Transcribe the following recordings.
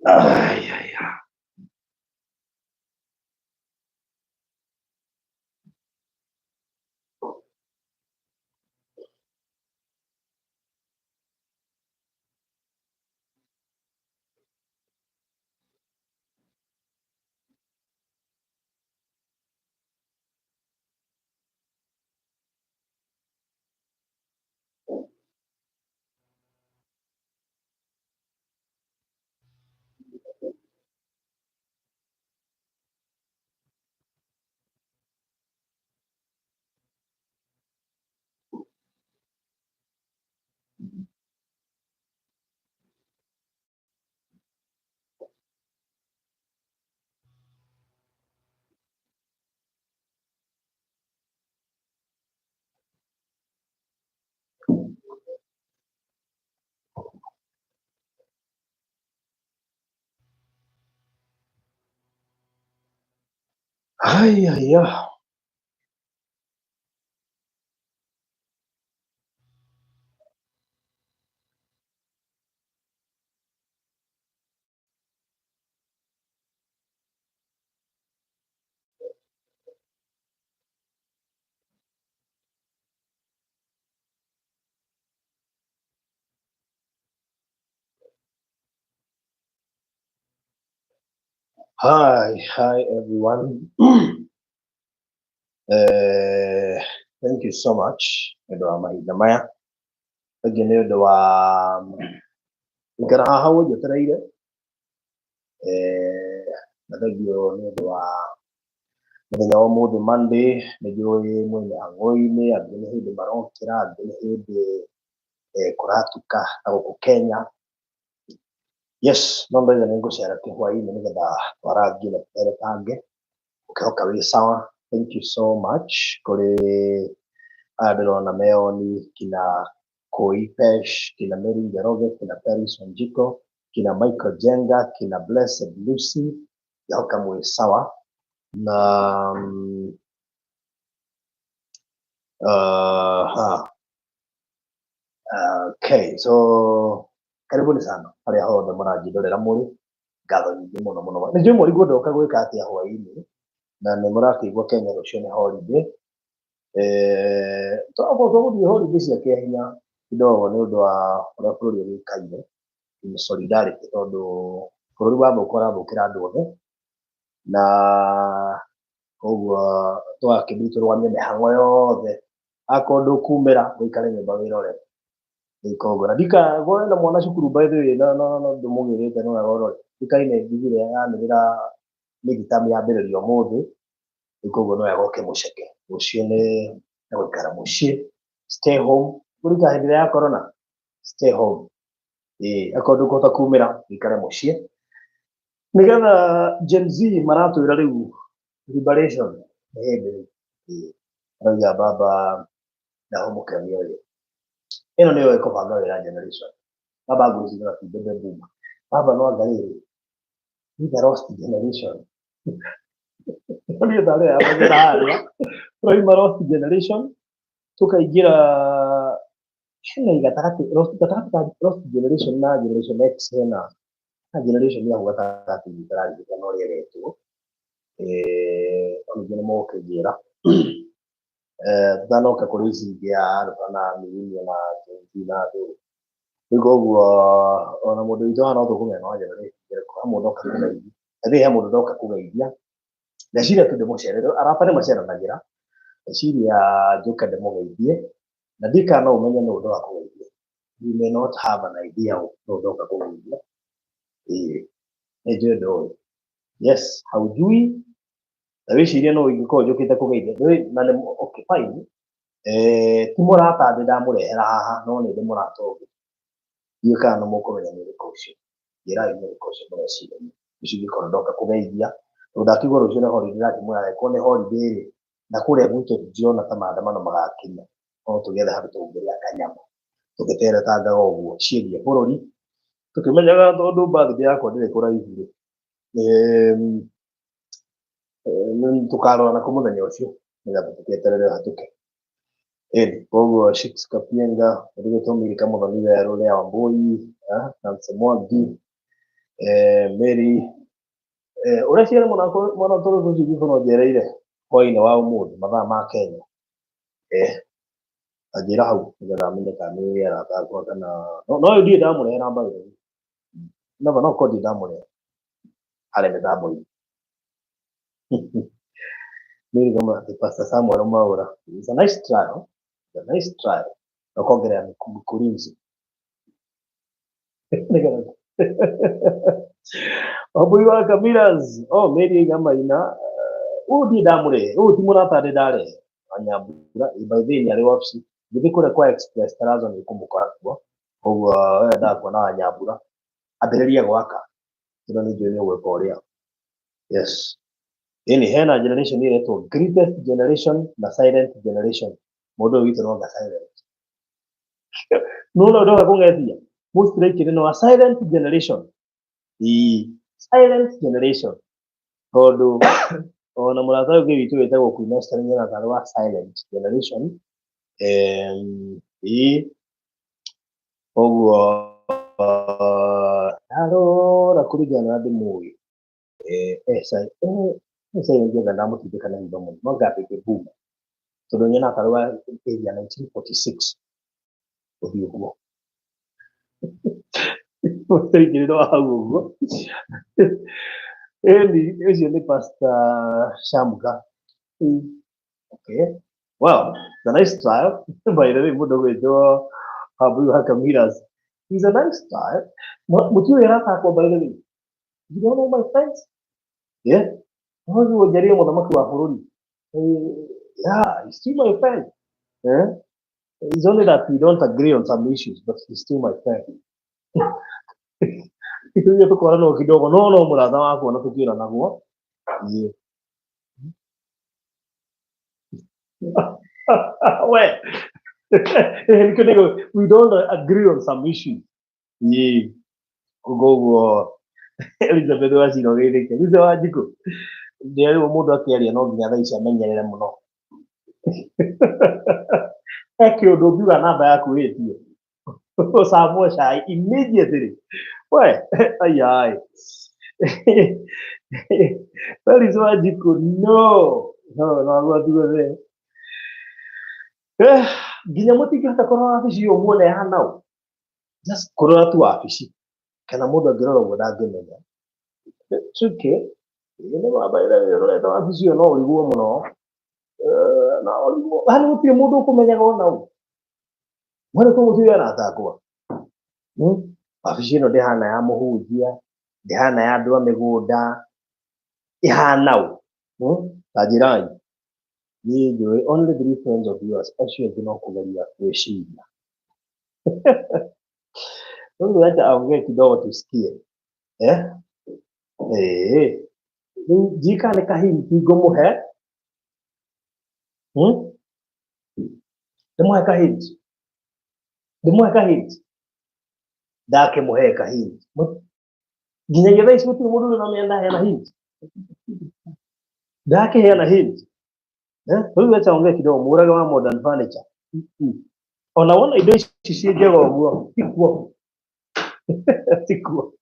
Ay, ay, ay. Ay, ay, ay. Hi, hi everyone. Eh, thank you so much nĩ ũndũ wa mahinda maya. Thengiũ nĩ ũndũ wa gũikara haha ũnjetereire. Eh, na thengiũ nĩ ũndũ wa mũthenya wa ũmũthĩ Monday. Nĩ njũĩ mwĩ mĩhang'o-inĩ, angĩ nĩ hĩndĩ marokĩra, angĩ nĩ hĩndĩ kũratuka na gũkũ Kenya. Yes, no ndoiga nĩ ngũcera kĩhwaĩ-inĩ nĩgetha twarangie na tũteretange. Ũkĩhoka wĩ sawa. Thank you so much kũrĩ aya ndĩrona Meoni, kina Koi Pesh, kina Mary Njoroge, kina Paris Wanjiko, kina Michael Jenga, kina Blessed Lucy. Ngĩhoka mwĩ sawa na ha. Okay, so karibuni sana harĩa hothe mũranjĩrorera mũrĩ. Ngatho nyingĩ mũno mũno. Nĩ njũĩ mũrigwo ndoka gwĩka atĩa hwaĩ-inĩ, na nĩ mũrakĩigua Kenya rũciũ nĩ holiday. Eh, twakorwo tũgũthiĩ holiday cia kĩahinya kidogo nĩ ũndũ wa ũrĩa bũrũri ũgĩikaire in solidarity, tondũ bũrũri wathũka ũrathũkĩra andũ othe, na koguo tũgakĩmbi tũrũgamie mĩhang'o yothe. Akorwo ndũkumĩra, ũikare nyũmba wĩrorere. Rĩu koguo na ndika na mwana cukuru, by the way, no no no ndũmũgĩrĩte, no wega ũrore thirikari nĩ njugire yanĩrĩra mid-term yambĩrĩria ũmũthĩ. Rĩu koguo no wega ũkĩmũceke rũciũ nĩ gũikara mũciĩ, stay home, kũrika hĩndĩ ĩrĩa ya corona, stay home. Ĩĩ, akorwo ndũkũhota kumĩra, ũikare mũciĩ nĩgetha Gen Z maratwĩra rĩu liberation nĩ hĩndĩ rĩu. Ĩĩ, arauga baba ndahũmũke mĩoyo ĩno nĩyo ĩkũbanga wĩra generation. Baba ngwĩciria ti bebe boomer baba, no anga rĩrĩ ni the lost generation. Niĩ ndarĩ yamagĩra harĩa tũraima lost generation tũkaingĩra hena gatagatĩ gatagatĩ ka lost generation na generation X, hena na generation ya hau gatagatĩ itaririkana ũrĩa ĩretwo. Eh, no ningĩ nĩ mũgũkĩnjĩra. Eh, tutanoka kũrĩ ici ingĩ ya Alpha na Millennial na Gen Z na andũ. Rĩu koguo ona mũndũ witũ haha no tũkũmenya no generation ĩrĩkũ. He mũndũ ndoka kũgeithia, I think he mũndũ ndoka kũgeithia. Ndeciria tu ndĩmũcerere, arata nĩ maceranagĩra. Ndeciria njũke ndĩmũgeithie na ndika no ũmenye nũ ndoka kũgeithia. You may not have an idea of nũ ndoka kũgeithia. Ĩĩ, nĩ njũĩ ndũĩ. Yes, haujui na wĩcirie no ingĩkorwo njũkĩte kũgeithia. Ndũĩ na nĩ okay, fine. Eh, ti mũrata ndĩ ndamũrehera haha, no nĩ ndĩ mũrata ũngĩ. Ndiũĩ kana nĩ mũkũmenya nĩ ũrĩkũ ũcio. Njĩrai nĩ ũrĩkũ ũcio mũreciria ũcio ingĩkorwo ndoka kũgeithia, tondũ ndakĩigua rũciũ nĩ holiday. Ndakĩmwĩra angĩkorwo nĩ holiday rĩ, na kũrĩa gwitũ ndĩrona ta maandamano magakinya, no tũgĩethe handũ tũngĩrĩa kanyama tũgĩteretangaga ũguo ciĩgiĩ bũrũri, tũkĩmenyaga tondũ birthday yakwa ndĩrĩ kũraihu rĩ, tũkarora nako mũthenya ũcio nĩgetha tũkĩeterere ũhatũke. Ĩni koguo Shix Kapienga, Mũrigĩtwo Milika Mũthoni Werũ, Lea Wambui, Nancy Mwangi. Mary ũreciria mwana tũrũ tũcio gĩkono njereire hwainĩ wa ũmũthĩ mathaa ma Kenya. Anjĩra hau nĩgetha menye kana nĩ arata akwa kana no ũyũ ndirĩ ndamũrehera by the way. Never no korwo ndirĩ ndamũrehe harĩa mĩtambo-inĩ. Mary kama atĩ Pastor Samuel Mwaura. It's a nice try. It's a nice try. Na ũkongerera mkurinzi. Nĩgetha Wambui wa Kamiras. Oh, Mary aiga maina. Ũyũ ndirĩ ndamũrehe. Ũyũ ti mũrata ndĩ ndarehe. Anyambura by the way nĩ arĩ wabici. Ngĩthiĩ kũrĩa kwa Express Terrazzo nĩ ũkũmũkora kuo. Koguo we endaga kuona Wanyambura. Ambĩrĩria gwaka. Tondũ nĩ njũĩ nĩ ũgwĩka ũrĩa. Yes. Ĩni hena generation ĩretwo greatest generation na silent generation. Mũndũ ũyũ witũ no anga silent. Nona ndoka kũng'ethia. Most likely no a silent generation. Ĩĩ, silent generation. Tondũ ona mũrata ũngĩ witũ wĩtagwo Queen Esther nĩ nyonaga arĩ wa silent generation. Ĩĩ, koguo ndarora kũringana na ũrĩa ndĩmũĩ, silent anga ndamũtindĩka na hitho mũno, no anga baby boomer. Tondũ nyonaga tarĩ wa area 1946 gũthiĩ ũguo. Mũtaingĩrĩro wa hau ũguo. Ĩni ũcio nĩ Pastor Shamga. Okay. Well, it's a nice trial. By the way, mũndũ gwĩtwo Wambui wa Kamiras. It's a nice trial. Mũtiũĩ arata akwa by the way. You don't know my friends? Yeah. Mũthĩ njarie mũthamaki wa bũrũri. Yeah, he's still my friend. Yeah. It's only that we don't agree on some issues, but he's still my friend. Ithuĩ tũkoranwo kidogo no no mũrata wakwa na tũkĩũranagwo. Yeah. We. Nĩkĩo ndĩgũ- we don't agree on some issues. Yeah. Koguo Elizabeth Wachira ũgeithĩke. Lisa Wanjikũ. Ndĩrerwo mũndũ akĩaria no nginya thaa ici amenyerere mũno. He kĩũndũ ũngiuga namba yaku ĩtio. Ũcamwo cai immediately. We, ayai. Felix Wanjikũ, no. No, no, no, nginya mũtingĩhota kũrora wabici ĩyo muone ĩhana ũũ. Just kũrora tu wabici. Kana mũndũ angĩrora ũguo ndangĩmenya. It's okay. Nĩ wamba ũrorete wabici ĩyo no ũrigwo mũno. Na ũrigwo. Yaani gũtirĩ mũndũ ũkũmenyaga ona ũ. Mwene kũu mũtirĩ arata akwa. Wabici ĩno ndĩhana ya mũhunjia, ndĩhana ya andũ a mĩgũnda, ĩhana ũ? Ta njĩrai. Niĩ njũĩ only three friends of yours, acio angĩ no kũgeria gwĩciria. Rĩu acha aongee kidogo tusikie. Eh? Eh. Rĩu njika nĩ kahindi ngũmũhe. Ndĩmũhe kahindi. Ndĩmũhe kahindi. Ndakĩmũhe kahindi. Nginyagia thaa ici gũtirĩ mũndũ ũrĩ ũramenya ndaheana hint. Ndakĩheana hint. Eh? Rĩu acha ongee kidogo mũrage wa modern furniture. Ona wona indo ici ciĩ njega ũguo, tikuo. Tikuo.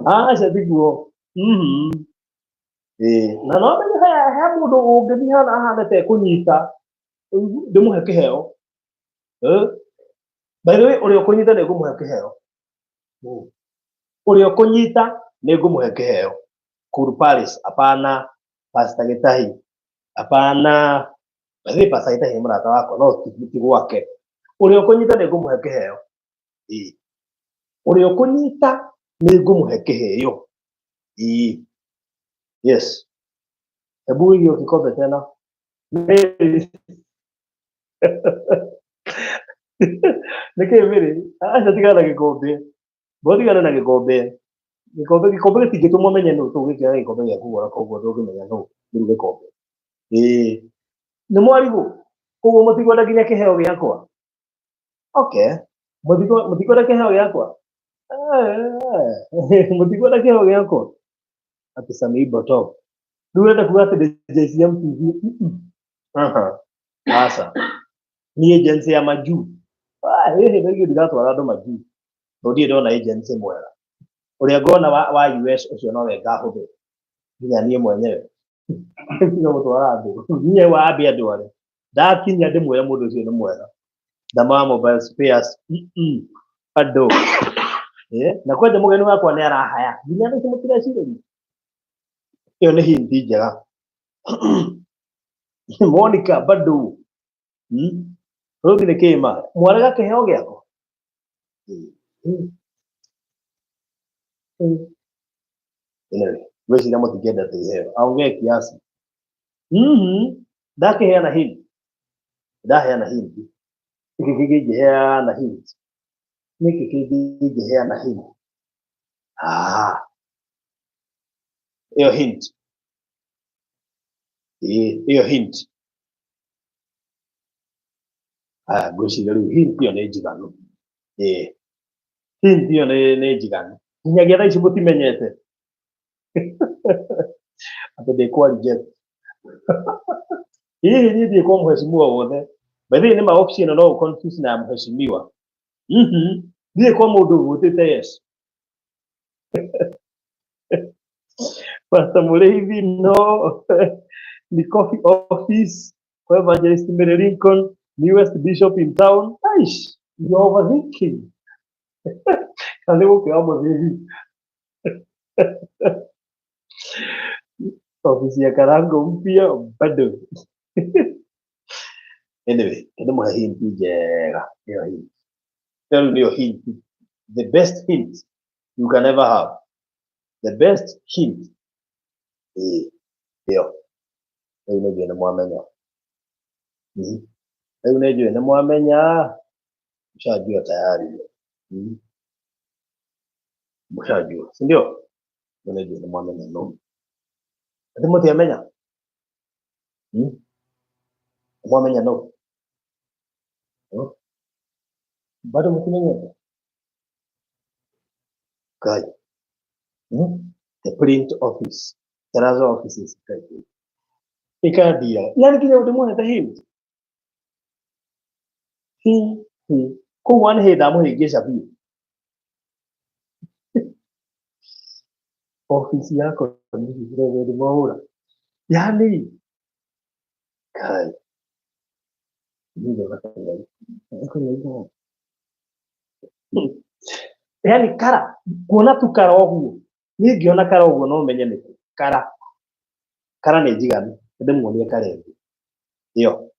Aca tikuo. Ĩĩ, na no menye he mũndũ ũngĩthiĩ hana ahane ta ekũnyita ndĩmũhe kĩheo. Eh? By the way, ũrĩa ũkũnyita nĩ ngũmũhe kĩheo. Ũrĩa ũkũnyita nĩ ngũmũhe kĩheo. Cool Palace, hapana. Pastor Gĩtahi, hapana. By the way, Pastor Gĩtahi nĩ mũrata wakwa, no ti gwake. Ũrĩa ũkũnyita nĩ ngũmũhe kĩheo. Ĩĩ. Ũrĩa ũkũnyita nĩ ngũmũhe kĩheo. Ĩĩ. Yes. Hebu hiyo kikombe tena. Mary. Nĩkĩ Mary? Aca tigana na gĩkombe. Mbo tigana na gĩkombe. Gĩkombe gĩkombe gĩtingĩtũma ũmenye nũ tũgĩkĩra gĩkombe gĩaku guoko koguo ndũngĩmenya nũ rĩu gĩkombe. Ĩĩ. Nĩ mwarigwo. Koguo mũtikwenda nginya kĩheo gĩakwa. Okay. Mũtikwenda kĩheo gĩakwa? Mũtikwenda kĩheo gĩakwa? Atĩ Samii Botop. Rĩu ũrenda kuga atĩ ndĩ JCM TV? Aha. Aca. Ni agency ya majuu. Ah, hihi nĩguo ndiratwara andũ majuu. Tondũ ndirĩ ndona agency mwega. Ũrĩa ngona wa US ũcio nowe ngahũthĩra. Nginya niĩ mwenyewe. Tiga gũtwara andũ. Niĩ wambe andware. Ndakinya ndĩmwĩre mũndũ ũcio nĩ mwega. Dama mobile spares. Andũ. Na kwanja mũgeni wakwa nĩ arahaya. Nginya thaa ici mũtirecirĩria. Ĩyo nĩ hint njega. Monica bado. Rũthi nĩ kĩma. Mwarega kĩheo gĩakwa. Anyway, ngwĩciria mũtingĩendete iheo. Aongee kiasi. Ndakĩheana hint. Ndaheana hint. Nĩkĩ kĩngĩ ingĩheana hint? Nĩkĩ kĩngĩ ingĩheana hint? Ah. Ĩyo hint. Ĩyo hint. Aya, ngwĩciria rĩu hint ĩyo nĩ njiganu. Ĩĩ. Hint ĩyo nĩ njiganu. Nginyagia thaa ici mũtimenyete. Atĩ ndĩ kwa reject. Hihi niĩ ndiĩ kwa mheshimiwa wothe. By the way, nĩ ma office ĩno no ũ confuse na ya mheshimiwa. Ndiĩ kwa mũndũ ũgũtĩte yes. Pastor Mũrĩithi no ni coffee office kwa Evangelist Mary Lincoln, newest bishop in town. Aish, you are overthinking. Kana nĩ gũkĩra mũthĩgi. Ofisi ya Karango mpya bado. Anyway, ndĩmũhe hint njega. Ĩyo hint. Ĩyo rĩu nĩyo hint. The best hint you can ever have. The best hint. Ĩĩ, ĩyo. Rĩu nĩ njũĩ nĩ mwamenya. Rĩu nĩ njũĩ nĩ mwamenya. Mshajua tayari. Mshajua, si ndio? Rĩu nĩ njũĩ nĩ mwamenya no. Atĩ mũtiamenya? Mwamenya no? Bado mũtimenyete? Ngai. The print office. Terrazzo offices. Ngai. Ĩkandia. Yani nginya ũndĩmũhete hint. Hi, hi. Koguo nĩ hĩndĩ ndamũhĩngĩca biũ. Office yako nĩ Reverend Mwaũra. Yani Ngai. Yani kara kuona tu kara ũguo niĩ ngĩona kara ũguo no menye nĩkũ kara kara nĩ njiganu ndĩmuonie kara ĩngĩ ĩyo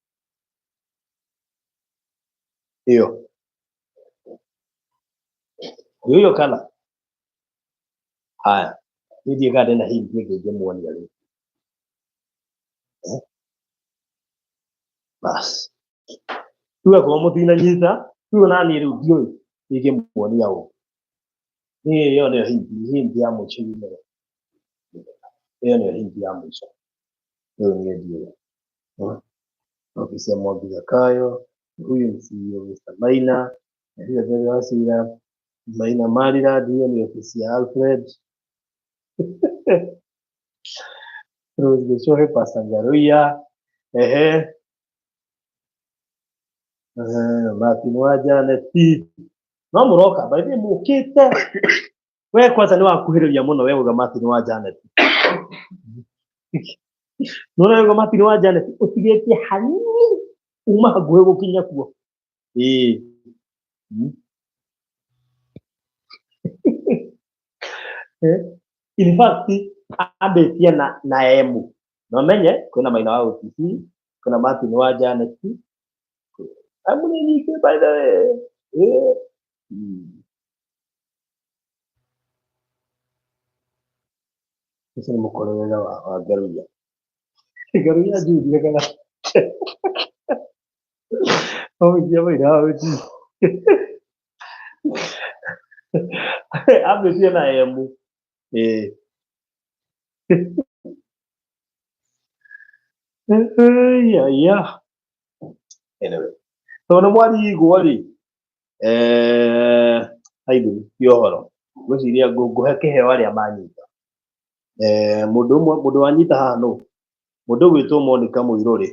ĩyo ĩyo kana haya niĩ ndiĩ kana ndĩna hint ĩngĩ ingĩmuonia rĩu. Bas rĩu akorwo mũtinanyita rĩu ona niĩ rĩu ndiũĩ ingĩmuonia ũ. Niĩ ĩyo nĩyo hint, hint ya mũico yumĩre. Ĩyo nĩyo hint ya mũico. Rĩu niĩ ndiũĩ. Ofisi ya Mwangi Zakayo, huyu ni CEO Mr. Maina, na hiyo ndio Wasira, Maina Maryland, hiyo ni ofisi ya Alfred. Rose Gichohi, Pastor Ngaruiya, ehe. Martin wa Janet. No mũroka, by the way mũkĩte. We kwanza nĩ wakuhĩrĩria mũno we uga Martin wa Janet. Nona uga Martin wa Janet ũtigĩtie hanini uma hakuhĩ gũkinya kuo. Ĩĩ. In fact, ambĩtie na M. Na ũmenye kwĩna Maina wa OTC, kwĩna Martin wa Janet. M nĩ nyingĩ by the way. Ĩĩ. Ũcio nĩ mũkorerere wa Ngaruiya. Ngaruiya Julia kana Ofici ya Maina wa OTC. Ambĩtie na M. Ĩĩ. Yeah. Anyway, tondũ nĩ mwarigwo rĩ, aithu ti ũhoro. Ngwĩciria ngũhe kĩheo arĩa manyita. Mũndũ ũmwe, mũndũ wanyita haha nũ? Mũndũ ũgwĩtwo Monica Mũirũrĩ.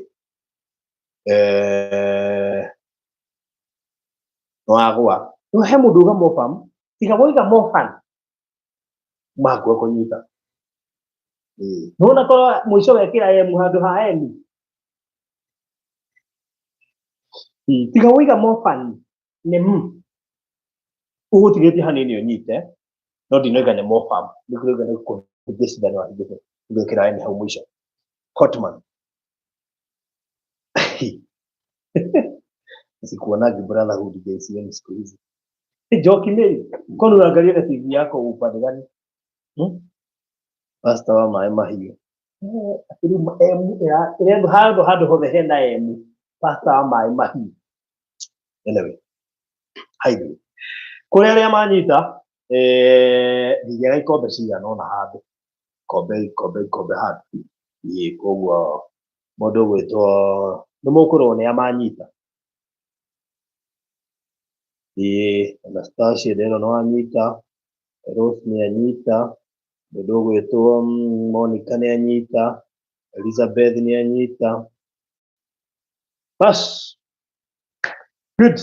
Nĩwagũa. He mũndũ uga Mopam. Tiga woiga more fun makuo kũnyita. Ĩĩ. Nĩwona korwo mũico wekĩra M handũ ha N. Ĩĩ, tiga woiga more fun nĩ M. Ũgũtigĩtie hanini ũnyite, no ndinoiga nĩ more fun. Nĩ kũrauga nĩ kũhĩngĩcithania wahĩngĩcithania ũgekĩra N hau mũico. Hotman. Sikuonagi Brotherhood JCM siku hizi. Njoki Mary, kwani unaangalia na TV yako upande gani? Hmm? Pastor wa maĩ mahiũ. Rĩu M ĩrĩa handũ handũ hothe hena M. Pastor wa maĩ mahiũ. Anyway, haithuĩ. Kũrĩ arĩa manyita, ndingĩaga ikombe cigana ũna handũ. Ikombe, ikombe, ikombe handũ. Ĩĩ, koguo mũndũ ũgwĩtwo nĩ mũkũrwo nĩ amanyita. Ĩĩ, Anastasia ndĩrona nĩ wanyita, Rose nĩ anyita, mũndũ ũgwĩtwo Monica nĩ anyita, Elizabeth nĩ anyita. Bas, good.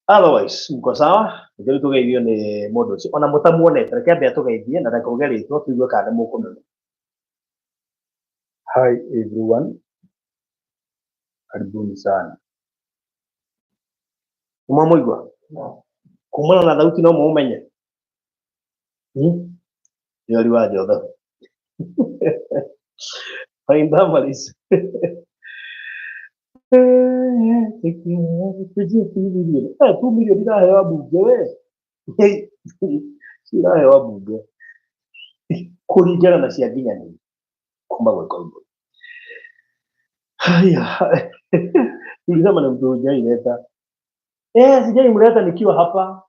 Otherwise, mko sawa? Reke rĩu tũgeithio nĩ mũndũ ũcio. Ona mũtamuonete, reke ambe atũgeithie na reke auge rĩtwa tũigue kana nĩ mũkũmenya. Hi everyone, karibuni sana. Nĩ mwamũigua? Kumana na thauti no mũmenye. Yori wa Jotha. Fine Damaris. 2 million iraheo ambunge we. Ciraheo ambunge. Kũringana na cia nginyanĩru kuma gwĩ Koimbũri. Haya. Tulisema ni mtu hujaileta. Sijaimleta nikiwa hapa.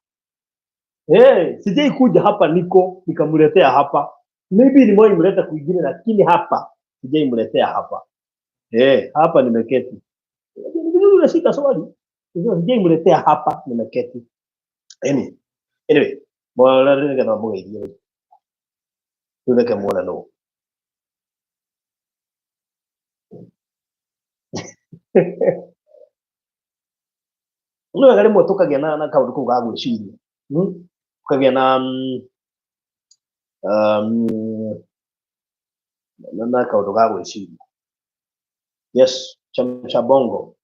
Sijai kuja hapa niko nikamletea hapa. Maybe nimewahi mleta kwingine lakini hapa sijaimletea hapa. Hapa nimeketi. Ni vizuri unashika swali. Sijaimletea hapa nimeketi. Anyway, bora nĩgetha mũgeithie. Rĩu reke muone nũ. Nĩ wega rĩmwe tũkagĩa na kaũndũ kau ga gwĩciria. Ũkagĩa na kaũndũ ga gwĩciria. Yes, chemsha bongo.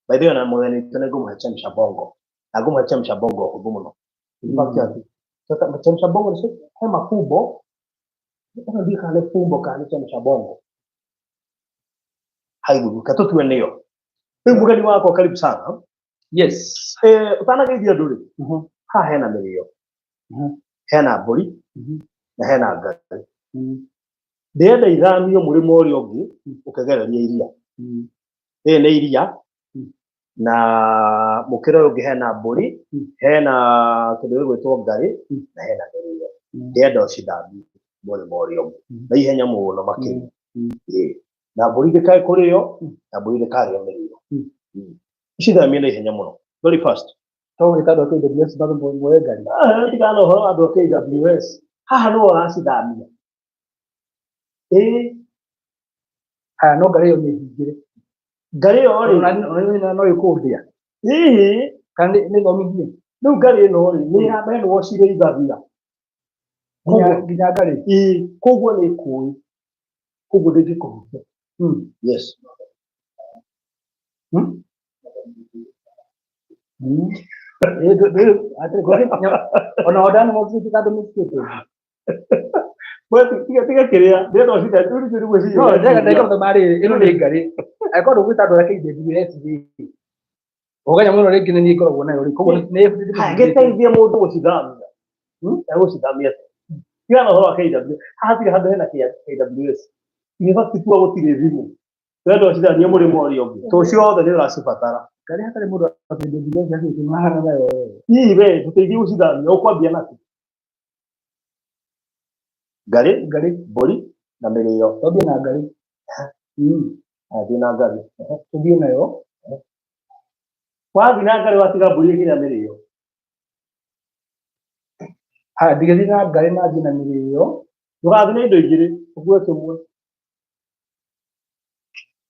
By the way, na mũgeni witũ nĩ ngũmũhe chemsha bongo. Na ngũmũhe chemsha bongo hũthũ mũno. In fact, ati, sasa chemsha bongo ni he mafumbo. Sasa ndio kana fumbo kana chemsha bongo. Haiguru, katutue nĩyo. Rĩu mũgeni wakwa karibu sana. Yes. Ũtanageithia andũ rĩ, haha hena mĩrĩo. Hena mbũri na hena ngarĩ. Ndĩrenda ithamio mũrĩmo ũrĩa ũngĩ ũkĩgereria iria. Rĩrĩ nĩ iria na mũkĩra ũyũ ũngĩ hena mbũri, hena kĩndũ gĩgwĩtwo ngarĩ na hena mĩrĩo. Ndĩrenda ũcithambie mũrĩmo ũrĩa ũngĩ na ihenya mũno makĩria. Ĩĩ. Na mbũri ndĩkae kũrĩo na mbũri ndĩkarĩo mĩrĩo. Ũcithamie na ihenya mũno. Very fast. To gwĩta andũ a KWS bado muoye ngari. Ah, tigana na ũhoro wa andũ a KWS. Haha nĩwe ũracithamia. Ĩĩ. Haya, no ngari ĩyo nĩ hingĩre. Ngarĩ ĩyo rĩ, No ĩkũndĩa. Hihi Kana nĩ thomithie. Rĩu ngarĩ ĩno rĩ, nĩ ĩramenwo cirĩithagia. Nginya ngarĩ. Ĩĩ, koguo nĩ ĩkũĩ. Koguo ndĩngĩkũhutia. Yes. Ona onda nĩ mokĩte andũ mĩsikĩte. We tiga tiga kĩrĩa, ndĩrenda ũcithe, rĩu nĩguo nĩguo No, ndĩrenda ndagĩka mũthemba rĩrĩ, ĩno nĩ ngarĩ. Angĩkorwo ndũgwĩta andũ arĩa KWS rĩ, ũganya mũno rĩngĩ nĩ niĩ ngoragwo nayo rĩ, koguo nĩ Gĩteithie mũndũ gũcithamia. Egũcithamia atĩa? Tiga na ũhoro wa KWS. Haha hatirĩ handũ hena KWS. In fact, kuo gũtirĩ thimũ. Ndĩrenda ũcithamie mũrĩmo ũrĩa ũngĩ. Tondũ ciothe nĩ ũracibatara. Ngarĩ hatarĩ mũndũ wa KWS akĩte mahana nayo. Hihi we, tũteithie gũcithamia, ũkwambia nakĩ? Ngarĩ, Ngarĩ. mbũri na mĩrĩo. Twambie na ngarĩ. Athiĩ na ngarĩ. Tũthiĩ nayo. Wathiĩ na ngarĩ watiga mbũri ĩngĩ na mĩrĩo. Haya, ndigĩthiĩ na ngarĩ na thiĩ na mĩrĩo. Ndũgathiĩ na indo igĩrĩ, ũkue kĩmwe.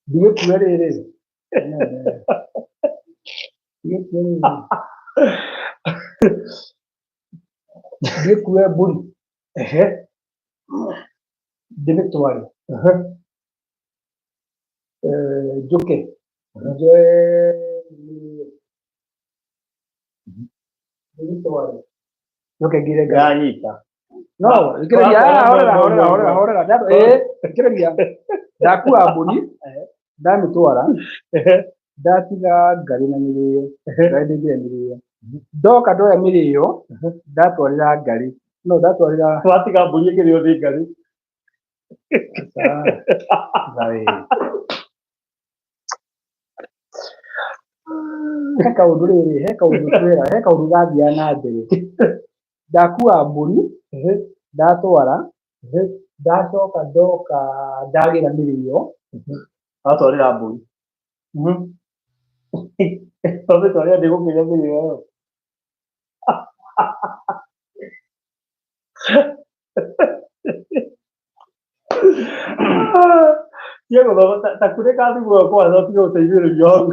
Ndigĩkue rĩrĩ. Ndigĩkue rĩrĩ. Ngĩkue mbũri Ehe. Ndĩmĩtware. Ehe. Njũke njoe mĩrĩo ndĩmĩtware njoke ngĩre Ngai. Yanyita. No thikĩrĩria, ah, horera horera horera horera. Thikĩrĩria, ndakua mbũri, ndamĩtwara, ndatiga ngarĩ na mĩrĩo, ngarĩ ndĩngĩre mĩrĩo, ndoka ndoya mĩrĩo ndatwarĩra ngarĩ, no ndatwarĩra. Watiga mbũri ĩkĩrĩo nĩ ngarĩ. Ngarĩ. He kaũndũ rĩrĩ, he kaũndũ twĩra, he kaũndũ gathiaga na mbere. Ndakua mbũri, ndatwara, ndacoka ndoka ndagĩra mĩrĩo. Watwarĩra mbũri. Wamĩtwarĩra ndĩgũkĩrĩa mĩrĩo ĩyo. Tiga gũthoma ta kunĩka thimũ ĩyo kwanza ũtige gũteithĩrĩrio hau.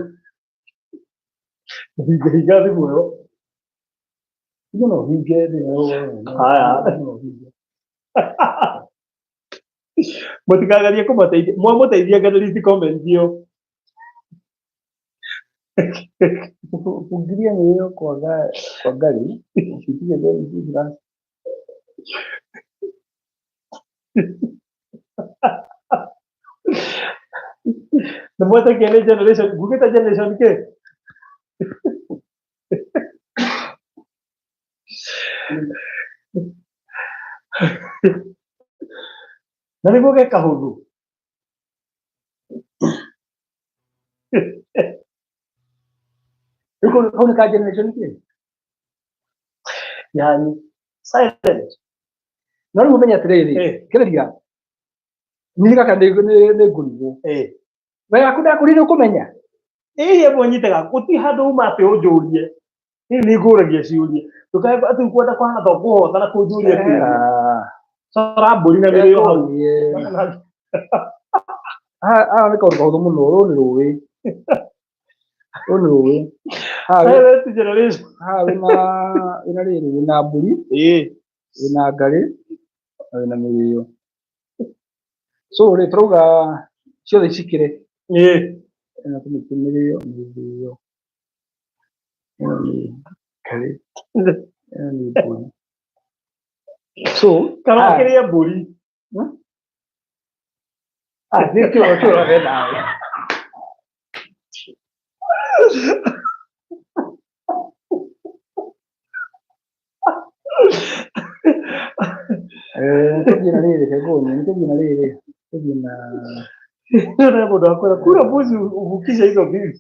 Hinga hinga thimũ ĩyo. Inyuĩ no hinge. Haya. No hinge. Mũtikagerie kũmateithia. Mwamũteithia ngeneriti comment ĩyo. Fungiria mĩrĩo kwa ngarĩ usitige very good. Nĩ mwetĩkia nĩ generation ngugĩte generation kĩ? Na nĩguo ge kahũthũ. Rĩu kau nĩ ka generation kĩ? Yani silent. No rĩu ũmenye atĩrĩrĩ, kĩrĩria niĩ gaka nĩ ngũrigwo. We yaku ndakũrire ũkũmenya. Ĩĩ ĩmwe nyitaga gũtirĩ handũ uma atĩ ũnjũrie. Niĩ nĩ ngũragia ciũria. Ndũkae atĩ ũkwenda kũhana ta ũkũhota na kũnjũria kĩũria. Cora mbũri na mĩrĩo hau. Haha nĩ kaũndũ kahũthũ mũno. Rũrũ nĩ rũĩ, rũrũ nĩ rũĩ. Haha Silent generation. Haha wĩna rĩrĩ, wĩna mbũri, wĩna ngarĩ na wĩna mĩrĩo. So rĩ tũrauga ciothe cikĩre. Ĩno tũmĩte mĩrĩo, mĩrĩo. Ĩno nĩ ngarĩ, ĩno nĩ mbũri. So Kana haha- ũkĩrĩe mbũri. Ah, nĩ kĩoro kĩoro we nawe. Tũthiĩ na rĩrĩ, reke nguonie, nĩ tũthiĩ na rĩrĩ, tũthiĩ na Nĩ mũndũ akwĩra kura mbuzi uvukishe hizo mbili.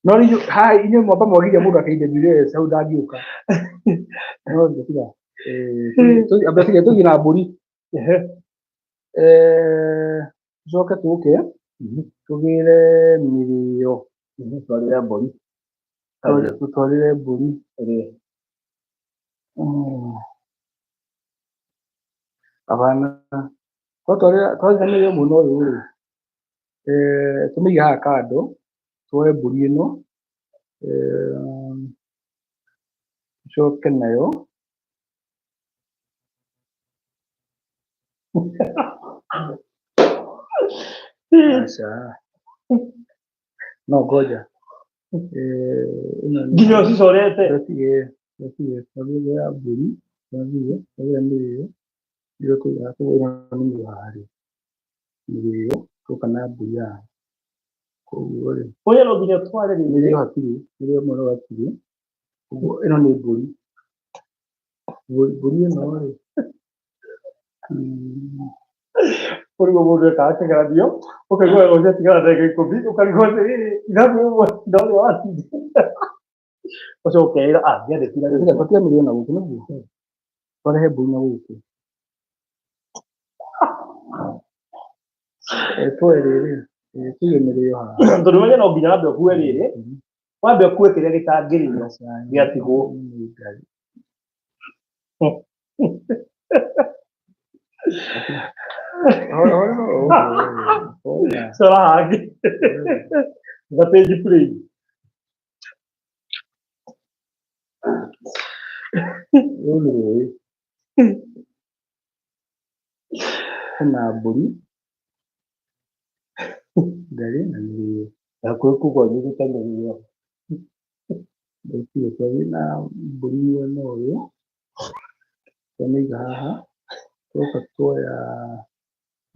No rĩu haha inyuĩ mwamba mwagiria mũndũ aka-IWS hau ndangĩũka. No tiga. Amba tiga tũthiĩ na mbũri. Tũcoke tũke tũgĩre mĩrĩo. Twarĩre mbũri. Tũtwarĩre mbũri. Abana. Twatwarĩra twathiĩ na mĩrĩo mwena ũyũ rĩ, tũmĩige haha kando, tuoe mbũri ĩno, tũcoke nayo. Aca. No ngoja. Ĩno nĩ- Nginya ũcicorete. Tũtige, tũtige, twagĩrĩire ya mbũri, twagĩrĩire, twagĩrĩire mĩrĩo, nĩguo kũiga koguo ĩno nĩ mĩrĩo haha rĩ, mĩrĩo, twoka na mbũri haha. Koguo rĩ, Ũyũ no nginya ũtware rĩngĩ. Mĩrĩo hatirĩ, mĩrĩo mwena ũyũ hatirĩ, koguo ĩno nĩ mbũri. Mbũri ĩno rĩ, Ũrigwo mũndũ ekaga kĩgeranio, ũkaigua wega ũciatigara ndagĩka 10, ũkarigwo atĩrĩrĩ, ithabu rĩmwe ndorĩa watinda. Ũcoke ũkeĩra, ah, ndiandĩkire. Tiga twatia mĩrĩo na gũkũ nĩguo. Twarehe mbũri na gũkũ. Tuoe rĩrĩ, tũige mĩrĩo haha. Tondũ ũmenye no nginya wambe ũkue rĩrĩ, wambe ũkue kĩrĩa gĩtangĩrĩo gĩatigwo. Cora hangĩ. Ga page play. Rũrũ nĩ rũĩ. Hena mbũri, ngarĩ na mĩrĩo. Hakuhĩ kũgwa nyugute mĩrĩo. Ndekire twathiĩ na mbũri mwena ũyũ, twamĩiga haha, twoka tuoya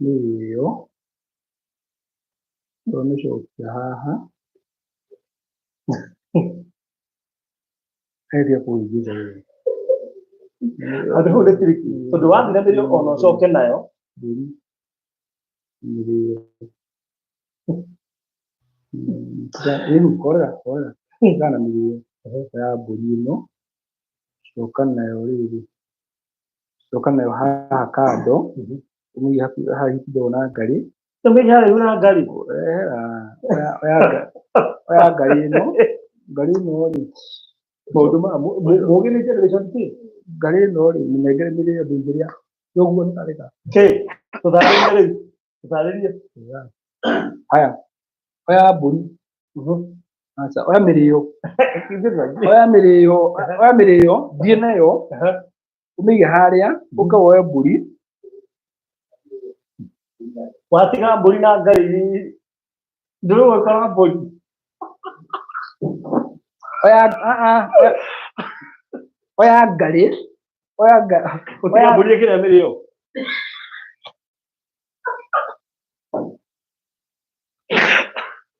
mĩrĩo, twamĩcokia haha, ĩrĩa kũhĩngĩca wega. Handũ hau nĩ tiriki. Tondũ wathiĩ na mĩrĩo ona ũcoke nayo. Mbũri, mĩrĩo. Rĩu horera horera, tigana na mĩrĩo, oya mbũri ĩno, coka nayo rĩrĩ, coka nayo haha kando, ũmĩige hakuhĩ haha kidogo na ngarĩ. Ũmĩige haraihu na ngarĩ. Ehera, oya ngarĩ ĩno, ngarĩ ĩno rĩ, Maũndũ maya mũgĩ nĩ generation T. Ngarĩ ĩno rĩ, mĩnengere mĩrĩo ndĩngĩrĩa. Ũguo nĩ karĩka. Kĩ? Tũtarĩrie rĩu. Tũtarĩrie. Haya, oya mbũri. Aca, oya mĩrĩo. Oya mĩrĩo, oya mĩrĩo, thiĩ nayo, ũmĩige harĩa, ũke woe mbũri. Watiga mbũri na ngarĩ ndũrĩ mbũri. Oya oya ngarĩ, oya Ũtiga mbũri ĩkĩrĩa mĩrĩo.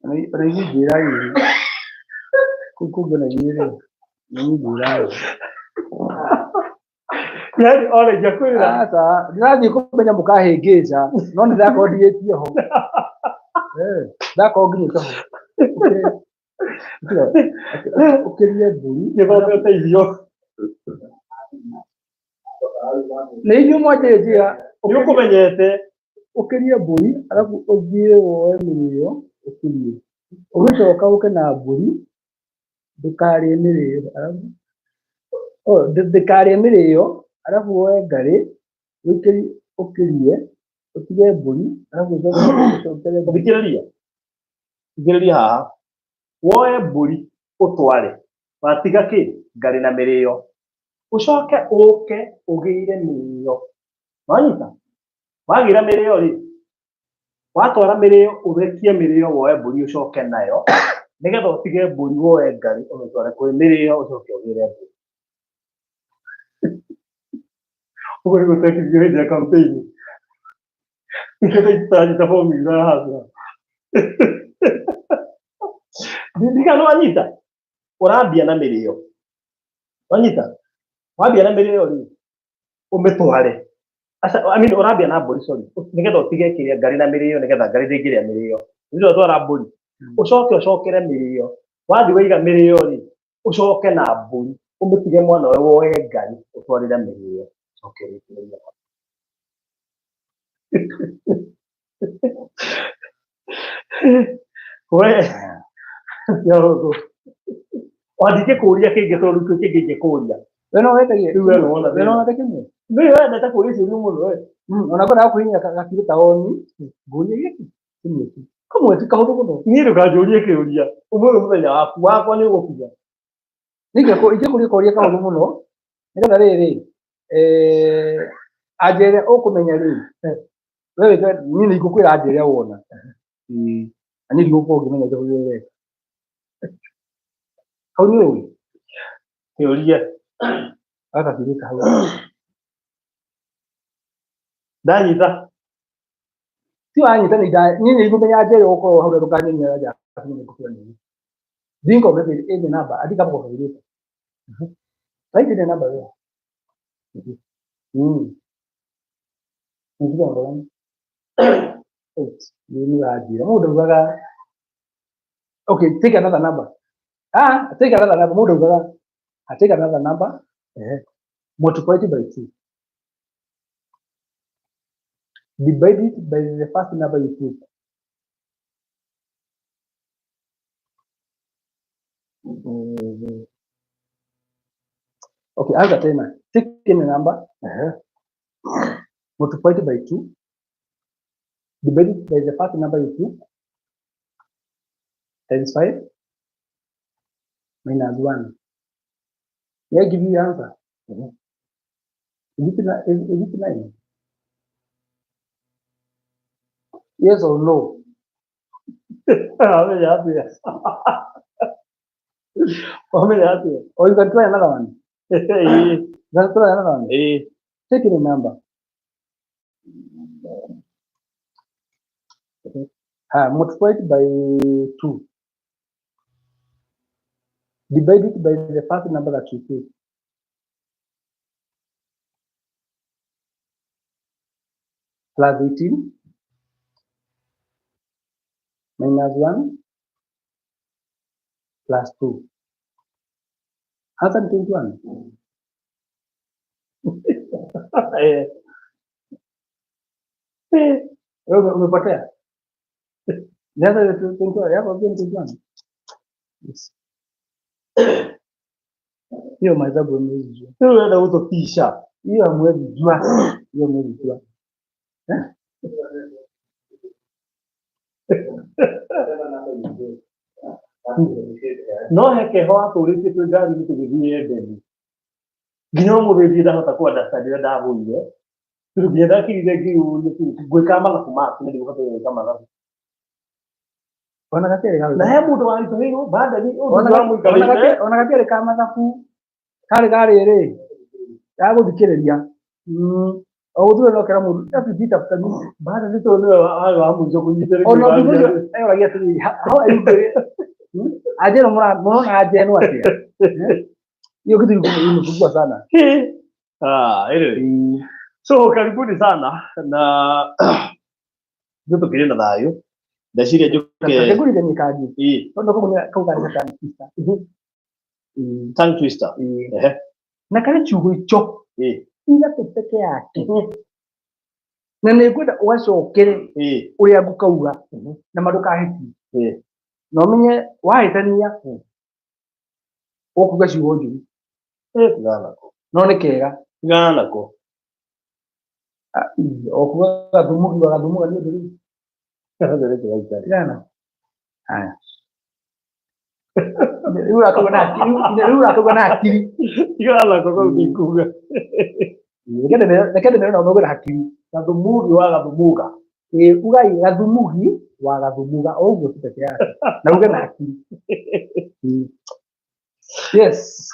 Ona inyuĩ njĩrai kũu kũngĩ ona inyuĩ rĩ, inyuĩ njĩrai. Yaani ona ingĩakwĩra. Aca, ndĩrathiĩ kũmenya mũkahĩngĩca, no nĩ ndakorwo ndigĩtie ho. Ndakorwo nginyĩte ho. Ũkĩrie mbũri. Gĩthome ũteithio. Nĩ inyuĩ mwanjĩnjia. Nĩ ũkũmenyete. Ũkĩrie mbũri, arabu ũthiĩ woe mĩrĩo ũkĩrie. Ũgĩcoka ũke na mbũri, ndũkarĩe mĩrĩo, arabu ndũkarĩe mĩrĩo, arabu woe ngarĩ, ũkĩrie, ũtige mbũri, arabu ũcokere mbũri. Thikĩrĩria. Thikĩrĩria haha. Woe mbũri ũtware. Watiga kĩ? Ngarĩ na mĩrĩo. Ũcoke ũke ũgĩire mĩrĩo. Wanyita? Wagĩra mĩrĩo rĩ, watwara mĩrĩo ũrekie mĩrĩo woe mbũri ũcoke nayo, nĩgetha ũtige mbũri woe ngarĩ ũmĩtware kwĩ mĩrĩo ũcoke ũgĩre mbũri. Ũguo nĩguo twekithio hĩndĩ ya campaign. Nĩgetha tũranyita formula ya haha. Ndirikana nĩ wanyita? Ũrambia na mĩrĩo. Wanyita? Wambia na mĩrĩo rĩ, ũmĩtware. Aca, I mean, ũrambia na mbũri, sorry. Nĩgetha ũtige kĩrĩa ngarĩ na mĩrĩo, nĩgetha ngarĩ ndĩngĩrĩa mĩrĩo. Nĩgetha twara mbũri. Ũcoke ũcokere mĩrĩo. Wathiĩ waiga mĩrĩo rĩ, ũcoke na mbũri. Ũmĩtige mwana ũyũ woe ngarĩ, ũtwarĩre mĩrĩo. Ũcoke ũrĩkĩrĩrie. We, Nyarogo. Wandingĩkũria kĩngĩ tondũ kĩu kĩngĩ ingĩkũria. We no wende Rĩu we nĩwona we no wende kĩmwe. Nĩ wendete kũria ciũria mũno we. Ona ngwendaga kũhihinya gakiri ta oni, ngũrie gĩkĩ kĩmwe tu. Kamwe tu kahũthũ mũno. Niĩ ndũkanjũrie kĩũria. Ũmũthĩ mũthenya waku, wakwa nĩ ũgũkinya. Ingĩkũria kũria kahũthũ mũno, nĩgetha rĩrĩ, anja ĩrĩa ũkũmenya rĩ, we wĩke, niĩ nĩ ingũkwĩra anja ĩrĩa wona. Na niĩ ndigũkorwo ngĩmenya ũrĩa ũreka. Hau nĩ ũĩ? Kĩũria. Gaka kĩũria hau. Ndanyita. Ti wanyita nĩ niĩ nĩ ingũmenya anja ĩrĩa ũgũkorwo hau na ndũkanyonia anja yaku nĩ ngũkwĩra nĩ. Think of it any number, andika hapo kwa calculator. Write any number there. Nikuja namba gani? 8. Ni wanjĩra. Mũndũ augaga okay, take another number. Ah, take another number. Mũndũ augaga take another number. Multiply it by 2. Divide it by the first number you took. Okay, anza tena. Take any number. Multiply it by 2. Divide it by the first number you took. Times 5 minus 1. May I give you the answer? Mhm. Is it nine? Yes or no? Wamenya atia? Wamenya atia? Or you can try another one. Ĩĩ, You can try another one. ĩĩ. Take the number. Multiply it by 2. Divide it by the first number that you take. Plus 18 minus 1 plus 2. Answer 21. Eh. Eh, wewe umepotea. Nianza na 21 yako pia ni 21. Yes. Hiyo mahesabu hamwezi jua. Rĩu ũrenda gũtũtisha. Hiyo hamwezi jua. Hiyo hamwezi jua. Eh? No he keho atũrĩtie twĩ ngari-inĩ tũgĩthiĩ Endeni. Nginya ũmũthĩ ndirĩ ndahota kũ understand ũrĩa ndagũire. Tondũ nginya ndakirire ngĩyũria atĩrĩ, ngwĩka mathabu maku na ndigũbataire gwĩka mathabu. Ona gatiarĩ ka Na he mũndũ waritũhĩirwo bandari ũndũ ona wamũikarĩire. ona gatiarĩ ka mathabu karĩ ka rĩrĩ ga gũthikĩrĩria. O gũthure no kera mũndũ repeat after me. Bandari tondũ nĩwe warĩ wa mũico kũnyitĩrĩra Ona ũndũ ũcio eyoragia atĩrĩrĩ, how are you doing? Ajeno mũrona ajeno atĩa? Eh? Hiyo kitu ilikuwa imesumbua sana. Ah, anyway. So karibuni sana na ithuĩ tũkĩrĩ na thayũ. Ndeciria njũke Kategori ni kaji. Ĩĩ, Tondũ kau nĩ kau karĩ ka twister. tongue twister. Ehe. Na karĩ kiugo icho Ĩĩ. ithatũ peke yake. Na nĩ ngwenda ũgacokere Ĩĩ. ũrĩa ngũkauga na ma ndũkahĩtie. Ĩĩ. Na ũmenye wahĩtania ũkuga ciugo njũru. Ĩĩ, tigana nako. No nĩ kega. Tigana nako. Ah, ii, o kuga gathumugi wa gathumuga nĩ ũndũ rĩu. Tigana. Haya. Rĩu ũrakauga na akili, rĩu ũrakauga na akili. Tigana nako kau ndikuga. Reke ndĩmere na ũmauge na hakiri. Gathumugi wa gathumuga. Ĩĩ, ugai gathumugi wa gathumuga o ũguo tu peke yake. Na uge na hakiri. Yes.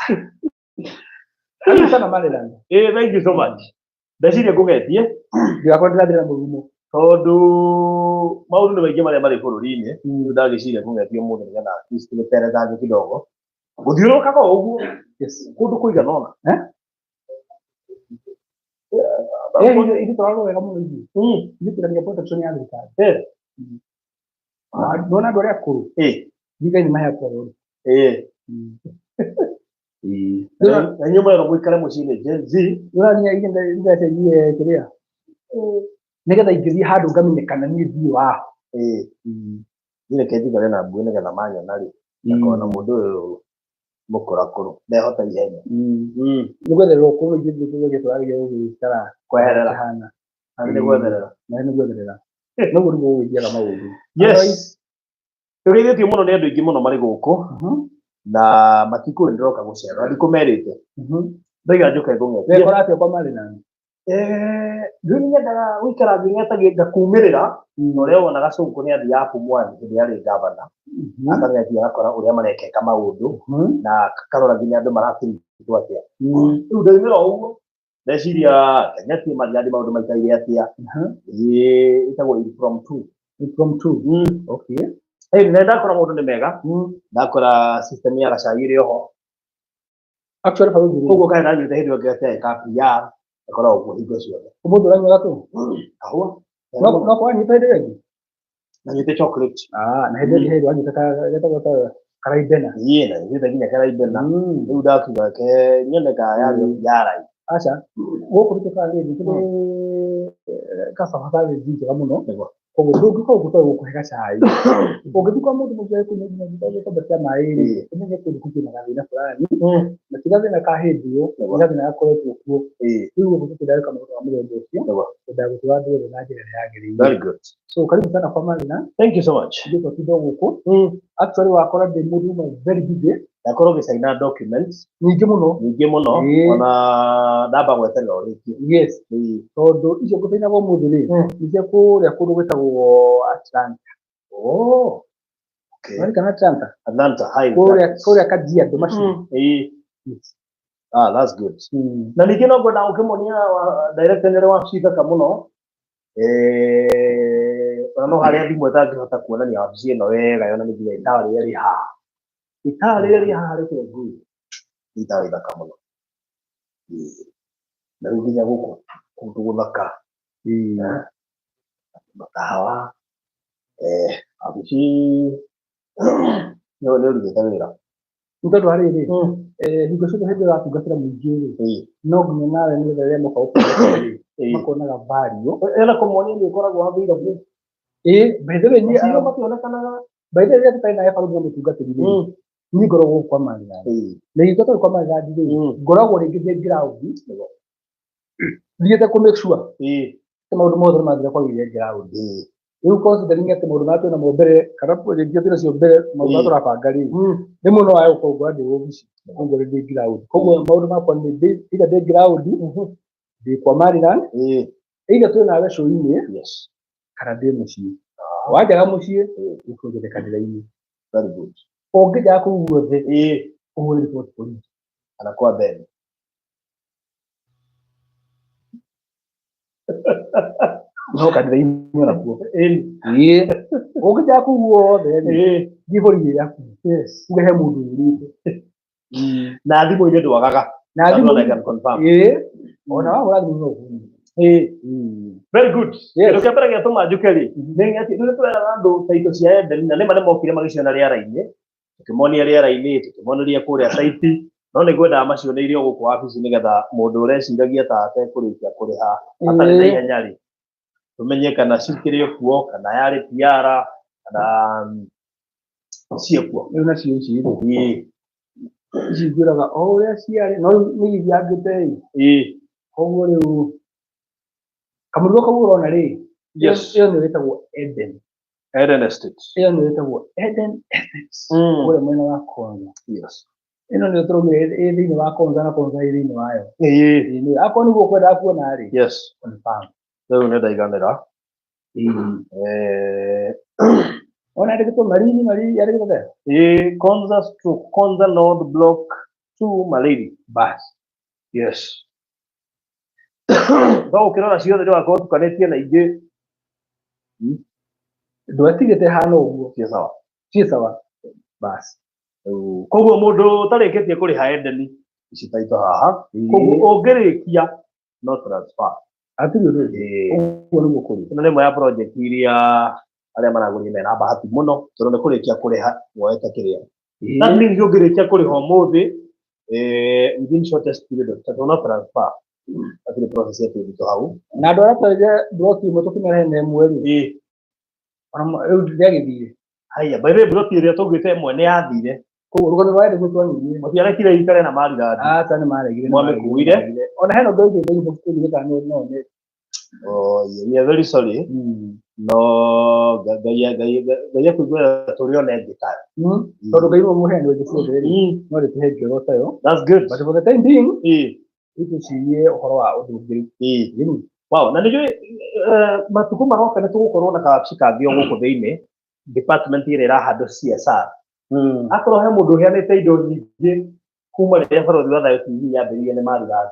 Karibu sana Maryland. Ĩĩ, thank you so much. Ndeciria ngũgetie Ndigakorwo ndĩrathira mũrumo. tondũ maũndũ nĩ maingĩ marĩa marĩ bũrũri-inĩ. Rĩu ndagĩciria ngũgetie ũmũthĩ nĩgetha at least tũgĩterethange kidogo. Gũthiũrũrũkaga o ũguo Yes. kũndũ kũigana ũna. Eh? Eh, ithuĩ tũrarorwo wega mũno ithuĩ. Ithuĩ tũragia protection ya thirikari. Eh. Ndona andũ arĩa akũrũ, Ĩĩ. thirikari nĩ maheaga priority. Ĩĩ. Na inyuĩ mwerwo mũikare mũciĩ-inĩ Gen Z. Ũramenya ithe ndacenjie kĩrĩa nĩgetha ingĩthiĩ handũ ngamenyekana niĩ thiĩ waho. Ĩĩ. Niĩ reke njikare na mbuĩ nĩgetha manyona rĩ, ngakona mũndũ ũyũ mũkũrakũrũ ndehota ihenya. Nĩ gwetherera ũkũrũ ithuĩ ithuĩ tũrageria gũgĩikara Kweherera. hana. Na nĩ gwetherera. Na nĩ gwetherera. Noguo nĩguo gũgĩthiaga maũndũ. Yes. Tũgeithĩtio mũno nĩ andũ aingĩ mũno marĩ gũkũ na matikũĩ ndĩroka gũcera ndikũmerĩte. Ndaiga njũke ngũng'etie. Wekora atĩa kwa Maryland? Rĩu nĩ nyendaga gũikara thĩ ng'etagie ngakumĩrĩra na ũrĩa wonaga Sonko nĩ athiaga Pumwani hĩndĩ ĩrĩa arĩ gavana akang'etia agakora ũrĩa marekeka maũndũ na akarora nginya andũ maratũrigitwo atĩa. Rĩu ndaumĩra o ũguo ndeciria Kenya Maryland maũndũ maikaire atĩa. Ĩĩ, ĩtagwo impromptu. Impromptu. Okay. Ĩĩ, na ndakora maũndũ nĩ mega. Ndakora system ya gacai ĩrĩ oho. Actually bado Koguo kaĩ ndanyuĩte hĩndĩ ĩyo ngĩgacai ka PR gakoragwo kuo hingo ciothe. Ũmũthĩ ũranyua gatũ? Kahũa. No no kwanyuĩte hĩndĩ ĩyo ĩngĩ? Nanyuĩte chocolate. Ah, na hĩndĩ ĩyo hĩndĩ wanyuĩte getagwo ta karaibena. Ĩĩ, nanyuĩte nginya karaibena. Rĩu ndakiuga ke nyone ka yarĩ yarai. Aca, gũkũ nĩ tũkarĩ nĩ tũrĩ cassava service njega mũno. Koguo ndũngĩkorwo gũtoĩ gũkũhe gacai. Ũngĩthiĩ kwa mũndũ mũciĩ kũnyua nginya gĩkombe kĩa maĩ rĩ, ũmenye kũndũ kũu kwĩna gathĩna fulani. Na ti gathĩna ka hĩndĩ ĩyo, nĩ gathĩna gakoretwo kuo. Rĩu gũkũ tũkĩenda gwĩka maũndũ ma mũthemba ũcio, twendaga gũtwara andũ othe na njĩra ĩrĩa yagĩrĩire. Very good. So karibu sana kwa Marina. Thank you so much. Ithuĩ twatinda gũkũ. Actually wakora ndĩ mũndũ ũmwe very busy. Ndakorwo ngĩcaina documents Nyingĩ mũno. Nyingĩ mũno. Ona ndamba gweterera ũrĩkie. Yes, tondũ icio ngũcainaga ũmũthĩ rĩ, nĩ cia kũrĩa kũndũ gwĩtagwo Atlanta. Oh. Okay. Marikana Atlanta? Atlanta High. Kũrĩa Kajiado macio. Ah, that's good. Na ningĩ no ngwenda ũkĩmonia director nĩ wabici thaka mũno. Ona no harĩa thimũ ĩtangĩhota kuonania wabici ĩno wega, yonanie nginya itawa rĩrĩa rĩ haha. Itawa rĩrĩa rĩ haha rĩkĩrĩ ngui. Nĩ itawa ithaka mũno. Na rĩu nginya gũkũ kũndũ gũthaka. Matawa. Wabici nĩ ũrutĩte wĩra. Nĩ tondũ wa rĩrĩ, hingo ciothe hĩndĩ ĩrĩa ũratungatĩra mũingĩ rĩ, no nginya nawe nĩgetha rĩrĩa moka gũkũrora rĩ, makonaga value. Ĩna kũmonia nĩ ũkoragwo available. Ĩ, by the way, niĩ Macio mationekanaga. By the way, rĩrĩa tũtarĩ nawe barũthi na mũtungatĩri rĩ, niĩ ngoragwo gũkũ kwa Maryland. Na ingĩkorwo tũrĩ kwa Maryland rĩ, ngoragwo rĩngĩ ndĩ ground thiĩte kũ make sure atĩ maũndũ mothe nĩ mathira kwagĩrĩire ground. Rĩu considering atĩ maũndũ marĩa twĩnamo mbere kana project iria twĩnacio mbere, maũndũ marĩa tũrabanga rĩ, rĩmwe no wage gũkorwo ngora ndĩ obici, koguo ndĩ ground, koguo maũndũ makwa nĩ ndĩ either ndĩ ground, ndĩ kwa Maryland, either twĩ nawe show-inĩ, kana ndĩ mũciĩ. Wanjaga mũciĩ, ũkũnjĩre kanitha-inĩ. Very good. Ũngĩnjaga kũu guothe, ũhũre riboti borithi. Kana kwa Ben. No kanitha-inĩ onakuo. Ĩĩ, ũngĩnjaga kũu guothe rĩ, thiĩ borithi ĩrĩa hakuhĩ. Uge he mũndũ ũrĩte. Na thimũ-inĩ ndwagaga. Na That thimũ one I can confirm. Ĩĩ, ona wahũra thimũ no ũhũre. Very good. Kĩndũ kĩa mbere gĩatũma njuke rĩ, nĩ atĩ rĩu tweraga andũ taito cia Eden na nĩma nĩmokire magĩciona rĩera-inĩ, tũkĩmonia rĩera-inĩ, tũkĩmoneria kũrĩa site, no nĩ ngwendaga macioneire o gũkũ wabici nĩgetha mũndũ ũreciragia ta atekũrĩkia kũrĩha atarĩ na ihenya rĩ, tũmenye kana cikĩrĩ o kuo, kana yarĩ PR, kana ciĩ kuo. Rĩu nacio ici rĩ, ici ngwĩraga o ũrĩa ciarĩ, no rĩu nĩ ithiangĩte ĩ. Koguo rĩu kamũrigo kau ũrona rĩ, ĩyo nĩyo ĩtagwo Eden. Eden Estate. Ĩyo nĩyo ĩtagwo Eden Estates. Kũrĩa mwena wa Konza. Ĩno nĩyo tũraugire ĩ thĩinĩ wa Konza na Konza ĩ thĩinĩ wayo. Ĩĩ, nĩyo. Akorwo nĩguo ũkwendaga kuona rĩ, confirm. Rĩu nĩ ndaiganĩra. Ona yandĩkĩtwo Malindi, Malindi, yandĩkĩtwo atĩa? Konza stroke Konza North Block 2 Malindi. Bas. Yes. No ũkĩrora ciothe nĩ wakorwo ũtukanĩtie na ingĩ. Ndwatigĩte hana ũguo. Ciĩ sawa. Ciĩ sawa. Bas. Rĩu, koguo mũndũ ũtarĩkĩtie kũrĩha Eden ici taito haha, koguo ũngĩrĩkia no transfer. Hatirĩ ũndũ ũngĩ. Ũguo nĩguo kũrĩ. Ĩno nĩ ĩmwe ya project iria arĩa maragũrire mena bahati mũno tondũ nĩ kũrĩkia kũrĩha woete kĩrĩa. That means ũngĩrĩkia kũrĩha ũmũthĩ, within shortest period of time no transfer. Hatirĩ process ya kĩndũ hau. Na andũ arĩa twarire block ĩmwe tũkĩmarehe na ĩmwe rĩ, ona rĩu ndĩagĩthire. Haya, by the way, plot ĩrĩa tũgwĩte ĩmwe nĩ yathire. Koguo rũgano rwa Eden twanirie. Mũtiarekire ikare na Maryland. Aca, nĩ maregire, nĩ Mwamĩkuire? maregire. Ona hena ũndũ ũngĩ inbox tũgire kana no nĩ. Oh, yeah, we are very sorry. No Ngai Ngai Ngai akũiguĩra tũrĩ ona ĩngĩ tayo. Tondũ Ngai nĩwe mũheani wa indo ciothe rĩ, no rĩtũhe ngero tayo. That's good. But for the time being, rĩu tũcirie ũhoro wa ũndũ ũngĩ rĩu. Rĩu. Wow, na nĩnjũĩ matukũ maroka nĩ tũgũkorwo na kawabici kangĩ o gũkũ thĩinĩ, department ĩrĩa ĩrahandwo CSR. Akorwo he mũndũ ũheanĩte indo nyingĩ kuma rĩrĩa Barũthi wa Thayũ TV yambĩrĩirie nĩ Maryland.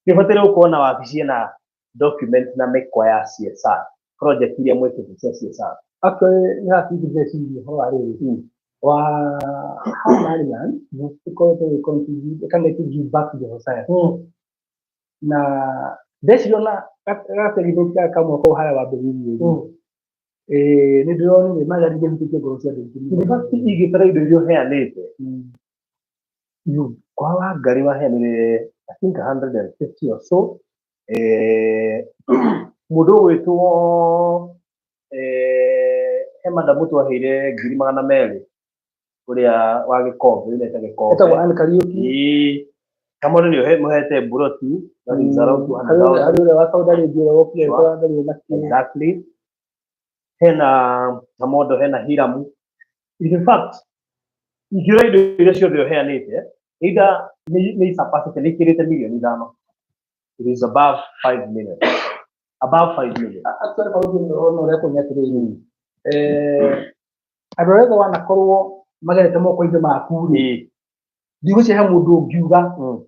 Nĩ ũbataire gũkorwo na wabici ĩna document na mĩkwa ya CSR, project iria mwĩkĩte cia CSR. Actually, nĩ haha ndĩreciria ũhoro wa rĩrĩ, wa how Maryland ĩkoretwo ĩ contribute kana ĩ give back to the society. Na ndeciria ona gategithĩti gaka kamwe kau harĩa wambĩrĩirie rĩ, nĩ ndĩronire Maryland ĩhutĩtie ngoro cia andũ aingĩ mũno. In fact, ingĩtara indo iria ũheanĩte, kwa Wangari waheanire I think 150 or so. Mũndũ ũgwĩtwo he madamu twaheire 200,000 ũrĩa wa Gĩkombe, ũrĩa wĩta Gĩkombe. Etagwo Ann Kariũki. Kamwana nĩ ũheete mburoti, that is around 200,000. Harĩ ũrĩa wa Saudi Arabia ũrĩa wokire agĩkora ndarĩ na kĩ. Exactly. Hena Kamondo, hena Hiramu. In fact, Ingĩrora indo iria ciothe ũheanĩte, either nĩ isurpassĩte, nĩ ikĩrĩte mirioni 5. It is above 5 million. Above 5 million. Actually maũndũ no ũrĩa kũnya atĩrĩrĩ, andũ arĩa othe wanakorwo magerete moko-inĩ maku rĩ, ndigwĩciria he mũndũ ũngiuga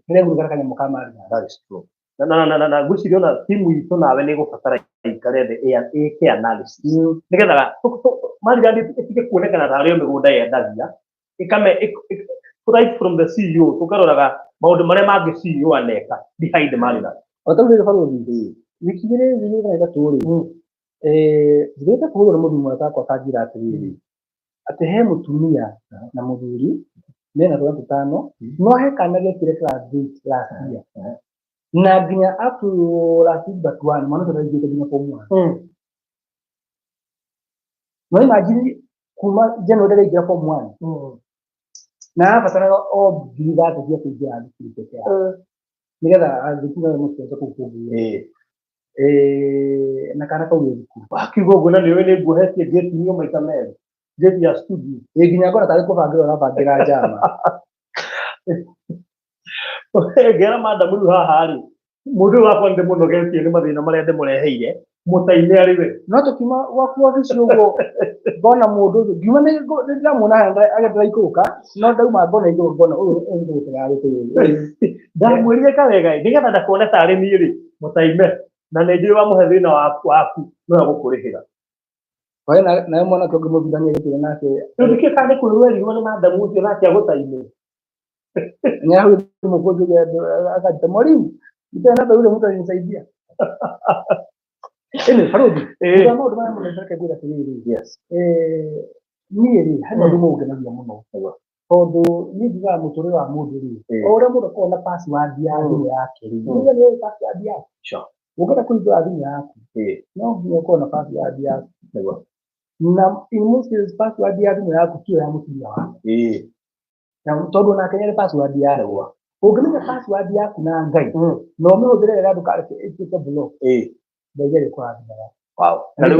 nĩregurũka na kanyamũ ka Maryland. That is true. Na ngwĩciria ona timu itũ nawe nĩ ĩgũbatara ikare thĩ ĩke analysis nĩgetha Maryland ĩtige kuonekana tarĩ o mĩgũnda yendagia, ĩkame right from the CEO, tũkaroraga maũndũ marĩa mangĩ CEO aneka behind Maryland. O ta rĩu rĩrĩ barũthi, wiki 2 igĩrĩ kana 3 rĩ, njĩrĩte kũhũrwo nĩ mũthuri mũrata wakwa akanjĩra atĩrĩrĩ, atĩ he mũtumia na mũthuri mena twana tũtano, no he kana gekire class 8 last year, na nginya up to last week but one mwana ũcio ndaingĩte nginya form 1. No imagine kuma January ndaingĩra form 1, na arabataraga o 30,000 cia kũingĩra thukuru peke yake nĩgetha athiĩ kuma mũciĩ kũu kũngĩ. Na kana kau gĩ thukuru. Wakiuga ũguo na nĩũĩ nĩ nguohetie ngĩti niyo maita merĩ, ngĩti ya studio. Ĩ nginya ngona tarĩ kũbangĩra ũrabangĩra njama. Ngera madam rĩu haha rĩ, mũndũ ũyũ wakwa nĩndĩmũnogetie nĩ mathĩna marĩa ndĩmũreheire, mũtaime arĩ we. No tũkiuma gwaku obici ũguo ngona mũndũ ũcio ngiuma nĩ ndĩramuona haha agĩthiĩ ikũrũka, no ndauma ngona igũrũ ngona ũyũ nĩ gũtega gĩtĩ. Ndamwĩrire kawega nĩgetha ndakone tarĩ niĩ rĩ, mũtaime na nĩ njũĩ wamũhe thĩna waku no egũkũrĩhĩra. We nawe mwanake ũngĩ mũthurania gĩtĩ nake. Rĩu nĩkĩo kana nĩ kwĩrwo werirwo nĩ madamu ũcio nake agũtaime. Nĩahũrire thimũ kũnjũria akanjĩta, mwalimu, nipe namba yule mtu alinisaidia. Anyway, barũthi, thutha wa maũndũ maya mothe reke ngwĩre atĩrĩrĩ, niĩ rĩ, he maũndũ mũngenagia mũno, tondũ niĩ njugaga mũtũrĩre wa mũndũ rĩ, o ũrĩa mũndũ akoragwo na password ya thimũ yake rĩ, nĩguo nĩ password yaku. Ũngĩenda kũhingũra thimũ yaku, no nginya ũkorwo na password yaku. Na in most cases password ya thimũ yaku tiyo ya mũtumia waku. Na tondũ onake nĩarĩ password yake. Ũngĩmenya password yaku na Ngai, na ũmĩhũthĩre wega ndũkareke ĩtuĩke block, Ngai nĩarĩkũrathimaga. Na rĩu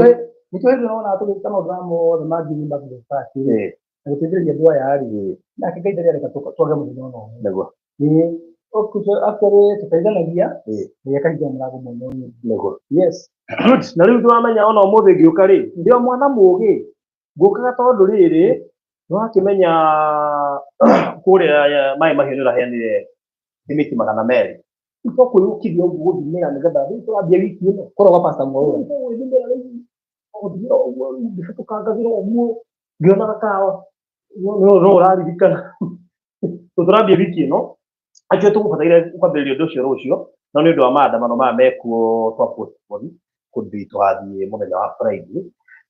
Nĩkĩo hĩndĩ ĩno wonaga tũgĩka maũndũ maya mothe ma giving back to the society rĩ, na gũteithĩrĩria andũ aya rĩ, nake Ngai ndarĩ areka twage mũthenya ona ũmwe. Actually tũteithanagia, Ngai akahinga mũrango mwena ũyũ. Yes. Good. Na rĩu nĩwamenya ona ũmũthĩ ngĩũka rĩ, ndĩ o mwana mũũgĩ, ngũkaga tondũ rĩrĩ, nĩwakĩmenya kũrĩa maĩ mahiũ nĩũraheanire thimiti 200. Rĩu to kwĩyũkithia ũguo gũthimĩra nĩgetha rĩu tũrambia wiki ĩno. Kũrĩa gwa Pastor Mwaũra. Gwĩthimĩra rĩu, gũthimĩra ũguo rĩu ngĩhĩtũkangagĩra ũguo ngĩonaga kawa no ũraririkana. Tũrambia wiki ĩno, actually tũgũbataire kwambĩrĩria ũndũ ũcio rũciũ, no nĩ ũndũ wa maandamano maya mekuo twa postpone could be tũgathiĩ mũthenya wa Friday.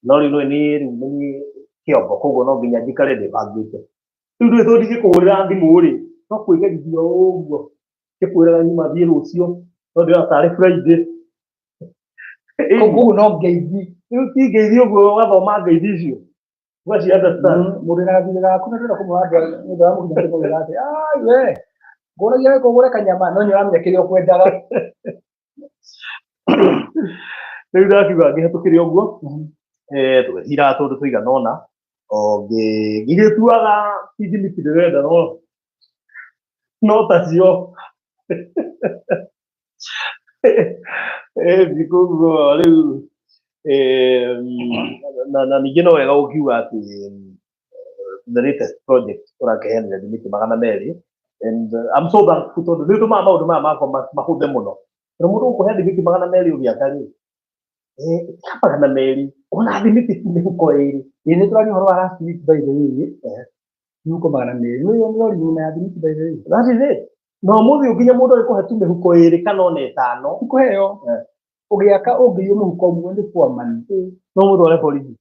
No rĩu nĩ rĩu nĩ kĩongo, koguo no nginya njikare ndĩbangĩte. Rĩu ndũĩ tondũ ndingĩkũhũrĩra thimũ rĩ, no kwĩgerithia ũguo ngĩkwĩraga nyuma thiĩ rũciũ, no ndĩrona tarĩ Friday. Koguo no ngeithi. Rĩu ti ngeithi ũguo ũgathoma ngeithi icio. Ũgaci understand. Mũndũ wĩna gathirĩ gaku na ndũrenda kũmũra andũ nĩ ũndũ wa mũkinya kũmwĩra atĩ, ai we, ngũragia weka ũgũre kanyama, no nĩ ũramenya kĩrĩa ũkwendaga. Rĩu ndakiuga ngĩhetũkĩre ũguo, tũgĩthira tũndũ tũigana ũna, o ngĩgĩtuaga thimiti ndĩrenda no tacio. Koguo rĩu na ningĩ no wega ũkiuga atĩ the latest project ũrakĩheanire thimiti 200, and I'm so thankful tondũ nĩ ũtũmaga maũndũ maya makwa mahũthe mũno. Tondũ mũndũ ũkũhe thimiti 200 ũgĩaka rĩ, ta 200 ona thimiti ti mĩhuko ĩrĩ. Ĩĩ nĩ tũraria ũhoro wa last week by the way, mĩhuko 200. Nĩ ũrĩ nyuma ya thimiti by the way. That is it. Na ũmũthĩ ũnginya mũndũ agĩkũhe tu mĩhuko ĩrĩ kana ona ĩtano. Ikũheo. Ũgĩaka ũngĩiywo mũhuko ũmwe nĩ poor man. No mũtware borithi.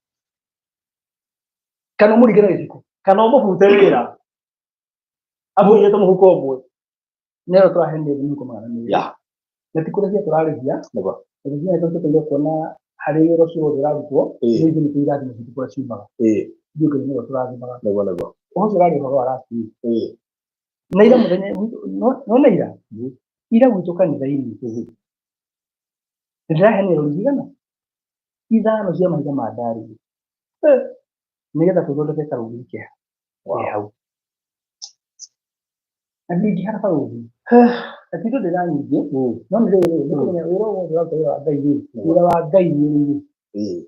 Kana ũmũringe na gĩciko. Kana ũmũbute wĩra. Akũiyĩte mũhuko ũmwe. Nĩyo tũraheanire mĩhuko 200. Na ti kũrĩhia tũrarĩhia. Na nginya nĩ tũbataire kuona harĩ wĩra ũcio wothe ũrarutwo, nĩ ithuĩ nĩ irathimo citũ kũrĩa ciumaga. Ithuĩ Ngai nĩwe tũrathimaga. Ũhoro ũcio ũrarĩ ũhoro wa last week. Na ira mũthenya, no na ira? Ira gwitũ kanitha-inĩ. Nĩndĩraheanire rori cigana? 5 cia mahiga ma ndari. Nĩgetha tũthondeke karũgiri ke hau. Na ndingĩhara barũthi na ti tondũ ndĩra nyingĩ, no nĩ rĩrĩ, nĩ kũmenya wĩra o wothe ũraruta, wĩra wa Ngai rĩ, wĩra wa Ngai nĩ rĩrĩ,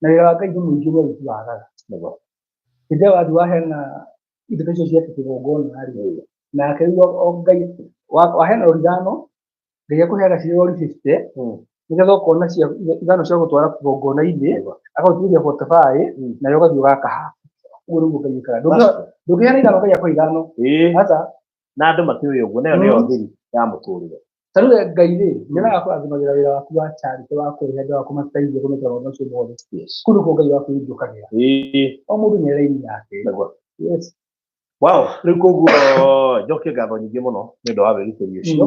na wĩra wa Ngai nĩ mũingĩ ũrĩa aruti wagaga. Hĩndĩ ĩyo wathiĩ waheana indo ta icio ciake kĩgongona rĩ, nake rĩu o Ngai waheana rori ithano, Ngai akũheaga cirĩ rori 50, nĩgetha ũkona cia ithano cia gũtwara kĩgongona-inĩ, agagũtigĩria 45, nayo ũgathiĩ ũgakaha. Ũguo nĩguo Ngai ĩkaga. Ndũngĩheana ithano Ngai akũhe ithano. Aca. Na andũ matiũĩ ũguo, nayo nĩyo thiri ya mũtũrĩre. Ta rĩu we Ngai rĩ, nĩ arakũrathimagĩra wĩra waku wa charity, wa kũrĩha andũ, wa kũmateithia, kũmekĩra maũndũ macio mothe. Kũu nĩkuo Ngai waku ũingĩũkagĩra. O mũndũ nĩ raini yake. Yes. Wow, rĩu koguo njokie ngatho nyingĩ mũno nĩ ũndũ wa wĩrutĩri ũcio.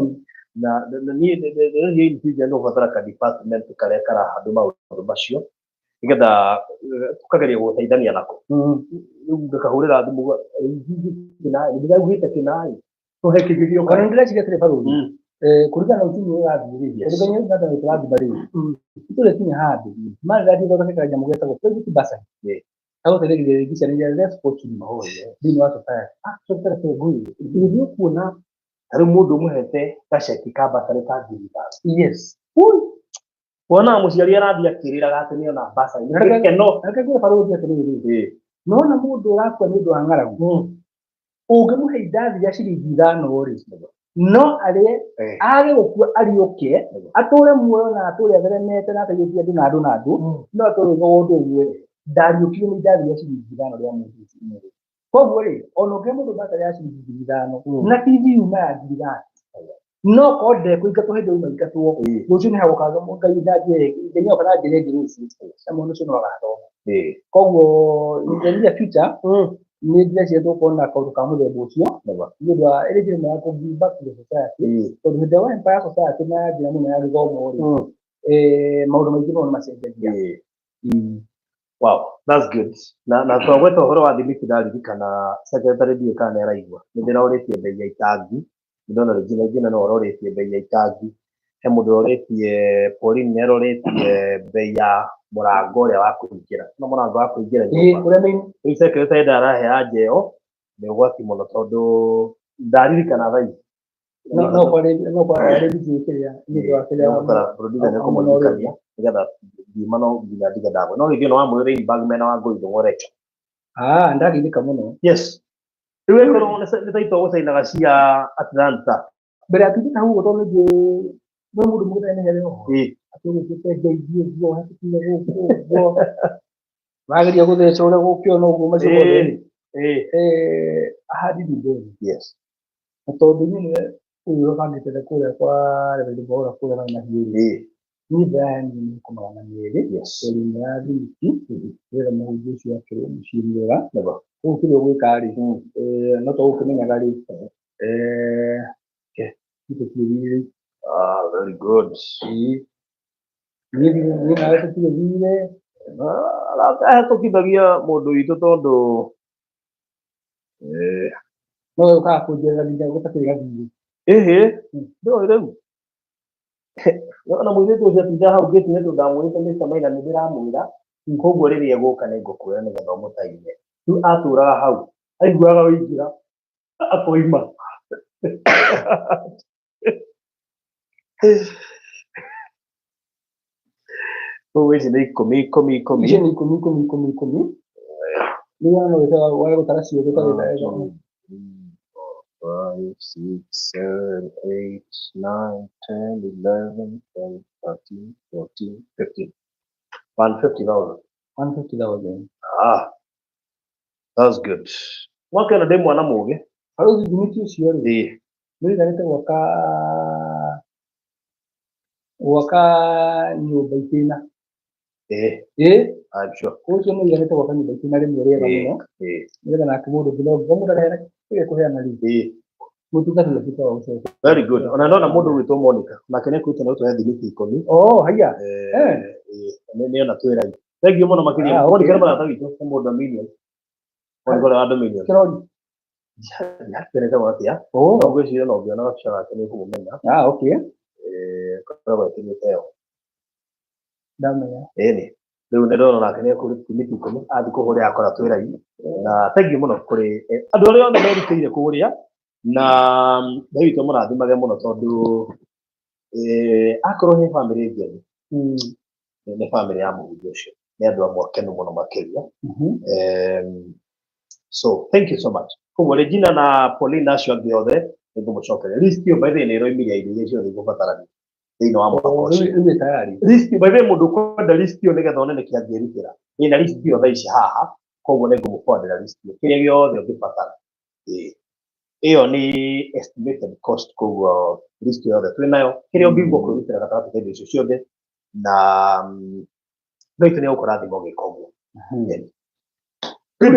Na niĩ ndĩreciria in future nĩ ũbatara ka department karĩa karahandũ maũndũ macio, nĩgetha tũkageria gũteithania nako. Rĩu ngakahũrĩra thimũ, kĩnaĩ ndĩraugĩte kĩnaĩ tũhe kĩngĩ gĩũka. Ona ndĩreciria atĩrĩ barũthi, kũringana na uchumi ũrĩa ũrathiĩ rĩ, tondũ Ngai nĩ ũrathiĩ tũrathima rĩ, tũrĩ kinya handũ mara ndathiĩ thondeke kanyamũ getagwo private bursary, gagũteithĩrĩria rĩngĩ ciana iria less fortunate thĩinĩ wa society. Actually, reke ngwĩre, nĩ ũkuona ta rĩu mũndũ ũmũhete gaceki ka bursary ka 5,000. Wonaga mũciari arathiĩ akĩrĩraga atĩ nĩona bursary. Nĩ gĩkeno. Reke ngwĩre barũthi atĩrĩrĩ, nona mũndũ ũrakua nĩ ũndũ wa ng'aragu, ũngĩmũhe indathi rĩa ciringi ithano rĩ, no arĩe, age gũkua, ariũke, atũre muoyo na atũre atheremete na ateithĩtie andũ na andũ na andũ, no atũre ũguo ũndũ ũmwe ndariũkirio nĩ indathi rĩa ciringi ithano rĩa mũndũ ũcio. Koguo rĩ, ona ũngĩhe mũndũ bursary ya ciringi 5,000 na bithi yuma ya 5,000, no korwo ndekũingatwo hĩndĩ ĩyo aingatwo, rũciũ nĩ hagũka Ngai na njĩra ĩngĩ, Ngai nĩoka na njĩra ĩngĩ rũciũ, na mwana ũcio no agathoma. Koguo in the near future nĩ ndĩreciria tũgũkorwo na kaũndũ ka mũthemba ũcio, nĩ ũndũ wa ĩrĩ njĩra ĩmwe ya kũ give back to the society, tondũ hĩndĩ ĩrĩa wa empower society na njĩra mũno ya gĩthomo rĩ, maũndũ maingĩ mũno nĩ macenjagia. Wow, that's good. Na twagweta ũhoro wa thimiti, ndaririkana secretary, ndiũĩ kana nĩ araigua. Nĩ ndĩrorĩtie bei ya itangi. Nĩ ndona rĩngĩ na rĩngĩ no ũrorĩtie bei ya itangi. He mũndũ ũrorĩtie, Pauline nĩ arorĩtie bei ya mũrango ũrĩa wa kũingĩra. No mũrango wa kũingĩra nyũmba. Ũrĩa main. Rĩu secretary ndarahe anja ĩyo, nĩ ũgwati mũno tondũ ndaririkana thaa ici. No kwa rĩ busy kĩrĩa nĩ ũndũ wa kĩrĩa. Nĩgũbatara producer nĩ kũmũririkania nĩgetha ngiuma no nginya ndige ndagwa. No rĩngĩ no wamwĩrĩire inbag mena wa Ngũi Ndũng'ũreke. Ah, ndageithĩka mũno. Yes. Rĩu ĩkorwo nĩ taitũ gũcainaga cia Atlanta. Mbere ya tũthiĩte hau ũguo, tondũ nĩ no mũndũ mũgĩte nĩ here ũhoro atĩ ũgĩtuĩte ngeithie ũguo hakinya gũkũ ũguo wageria gũtheca ũrĩa gũkĩona ũguo macio mothe rĩ, ahadi ni deni. Na tondũ niĩ nĩwe ũyũ ũrabangĩte kũrĩa kwa Reverend Mwaura kũrĩa na mahiũ rĩ, niĩ ndĩraheanire mĩhuko 200, rori ĩmwe ya thimiti, nĩgetha mũhunjia ũcio akĩrwo mũciĩ mwega. Koguo kĩrĩa ũgwĩka rĩ, no to gũkĩmenyaga rĩ, tũtirĩ thirĩ. Ah, very good. Ĩĩ. Niĩ nawe tũtirĩ thirĩ. Ahĩtũkithagia mũndũ witũ tondũ No we ũkaga kũnjerera nginya gũtakĩrĩ gathirĩ. Ĩhĩ, ndũĩ rĩu ona mũirĩtu ũcio atinda hau ngĩti-inĩ tondũ ndamwĩrĩte Mr. Maina nĩ ndĩramwĩra, koguo rĩrĩa egũka nĩ ngũkwĩra nĩgetha ũmũtaine. Rĩu atũraga hau aiguaga wĩingĩra akoima. Koguo ici nĩ ikũmi ikũmi ikũmi. Icio nĩ ikũmi ikũmi ikũmi ikũmi. Rĩu no wĩkaga wage gũtara ciothe ũkagĩta. One, two, three, four, five, six, seven, eight, nine, 10, 11, 12, 13, 14, 15. 150,000. 150,000. Ah, that's good. Mwaka ĩno ndĩ mwana mũgĩ. Barũthi, thimiti ũcio rĩ, nĩ ũiganĩte gwaka nyũmba itĩna. Ĩĩ. I'm sure. Ũcio nĩ ũiganĩte gwaka nyũmba itĩna rĩmwe rĩega mũno, nĩgetha nake mũndũ ũngĩ no mũndũ araheana kĩrĩa kũheana rĩ, mũtungatĩri atuĩke wa gũcoka. Very good. Ona ndona mũndũ ũgwĩtwo Monica, nake nĩ akuĩte na ũtũhe thimiti 10. Oh, haiya. Nĩ ona twĩra. Thank you mũno makĩria. Ah, okay. Monica nĩ mũrata witũ, nĩ mũndũ Dominion. Monica ũrĩa wa Dominion. Kĩrori. Ndirakĩonetagwo atĩa. Oh. No ngwĩciria no ũngĩona gabica gake nĩ ũkũmũmenya. Ah, okay. Koragwo ekĩrĩte ĩyo. Ndamenya. Ĩni. Rĩu nĩ ndona nake nĩ ekũrĩte thimiti 10, athiĩ kũhũrĩra akora twĩra. Na thank you mũno kũrĩ andũ arĩa othe merutĩire kũrĩa. Na Ngai witũ mũrathimage mũno tondũ akorwo he bamĩrĩ ngenu nĩ bamĩrĩ ya mũhunjia ũcio, nĩ andũ amwe akenu mũno makĩria. So thank you so much. Koguo Regina na Pauline na acio angĩ othe nĩ ngũmũcokeria list ĩyo. By the way, nĩ ĩroimire indo iria ciothe igũbatarania thĩinĩ wa mũthako ũcio. Rĩu ĩ tayari. List, by the way, mũndũ ũkwenda list ĩyo nĩgetha one nĩkĩ angĩrutĩra, ndĩna list ĩyo thaa ici haha, koguo nĩ ngũmũbwandĩra list ĩyo, kĩrĩa gĩothe ũngĩbatara. Ĩĩ. Ĩyo nĩ estimated cost, koguo list yothe twĩ nayo, kĩrĩa ũngĩigua kwĩrutĩra gatagatĩ ka indo icio ciothe, na Ngai witũ nĩ egũkũrathima ũgĩka ũguo. Good.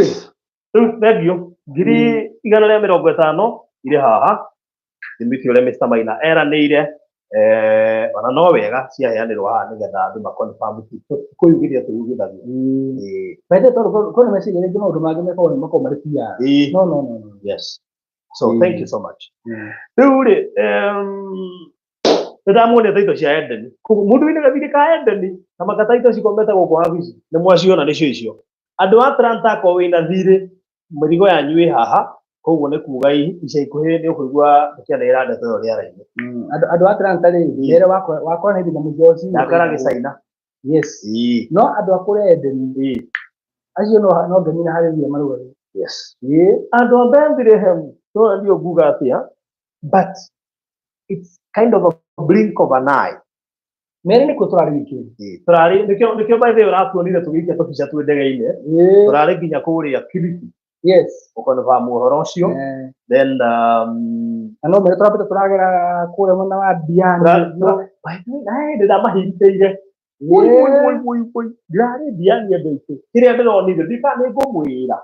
Rĩu thengiũ, 150,000 irĩ haha, thimiti ũrĩa Mr. Maina eranĩire, ona no wega ciaheanĩrwo haha nĩgetha andũ ma confirm kũyugithia tũyugithagia. Ĩĩ. By the way, tondũ kwĩna meciria rĩngĩ maũndũ mangĩ mekorwo makorwo marĩ PR. Ĩĩ. No, no, no, no. Yes, so thank you so much. Rĩu rĩ, nĩ ndamuonia taito cia Eden. Koguo mũndũ wĩna gathirĩ ka Eden na makataito cikomete gũkũ wabici nĩ mwaciona, nĩcio icio. Andũ a Atlanta, akorwo wĩna thirĩ, mĩrigo yanyu ĩ haha, koguo nĩ kuga ica ikuhĩ nĩ ũkũigua tũkĩanĩrĩra ndeto ĩyo rĩera-inĩ. Andũ a Atlanta rĩ, mere wakora wakora nĩ nginya mũjoci. Ndakara gĩcaina. Yes. Ĩĩ. No andũ a kũrĩa Eden Ĩĩ. acio no ngemi na harĩria maruga. Yes. Ĩĩ. Andũ a Bethlehem no ndio nguga atĩa, but it's kind of a blink of an eye. Mere nĩkuo tũrarĩ weekend. Ĩĩ. Tũrarĩ nĩkĩo by the way ũratuonire tũgĩikia tũbica twĩ ndege-inĩ. Ĩĩ. Tũrarĩ nginya kũrĩa Kilifi Yes. ũkonfirm ũhoro ũcio. Then Na no mere tũrambĩte tũragera kũrĩa mwena wa Diani. By the way, na hĩndĩ ndamahingĩire. Woi woi woi woi woi, ndĩrarĩ Diani, andũ aitũ, kĩrĩa ndĩronire ndika nĩ ngũmwĩra.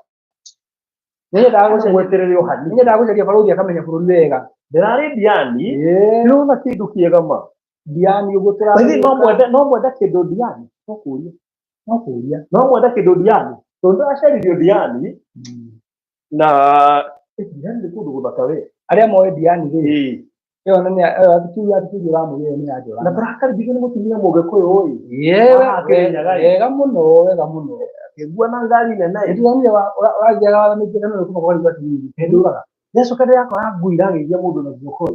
Nĩnyendaga gũcaria Mweterere o hanini. Nĩnyendaga gũcaria barũthi akamenya bũrũri wega. Ndĩrarĩ Diani, Ĩĩ. ndĩrona kĩndũ kĩega ma. Diani ũguo By the way, no tũrathiũrũrũka. Mwende, no mwende kĩndũ Diani, no kũria. No kũria. No mwende kĩndũ Diani tondũ acaririo Diani na Diani nĩ kũndũ gũthaka we. Arĩa moĩ Diani rĩ, Ĩĩ. ĩyo nĩ ĩyo attitude attitude ũramũria nĩ ya njora. Na tũrakaribishwo nĩ mũtumia mũgĩkũyũ ũyũ. Ĩĩ, Haha Kĩrĩnyaga ĩ. Wega mũno, wega mũno. Akĩgua na ngari nene ĩ. Nĩndĩronire ũrathiaga wathamĩtie kanua kuma kwa rigwa atĩrĩrĩ, ndũraga. Nĩacoka ndĩrakora ngui irageithia mũndũ na guoko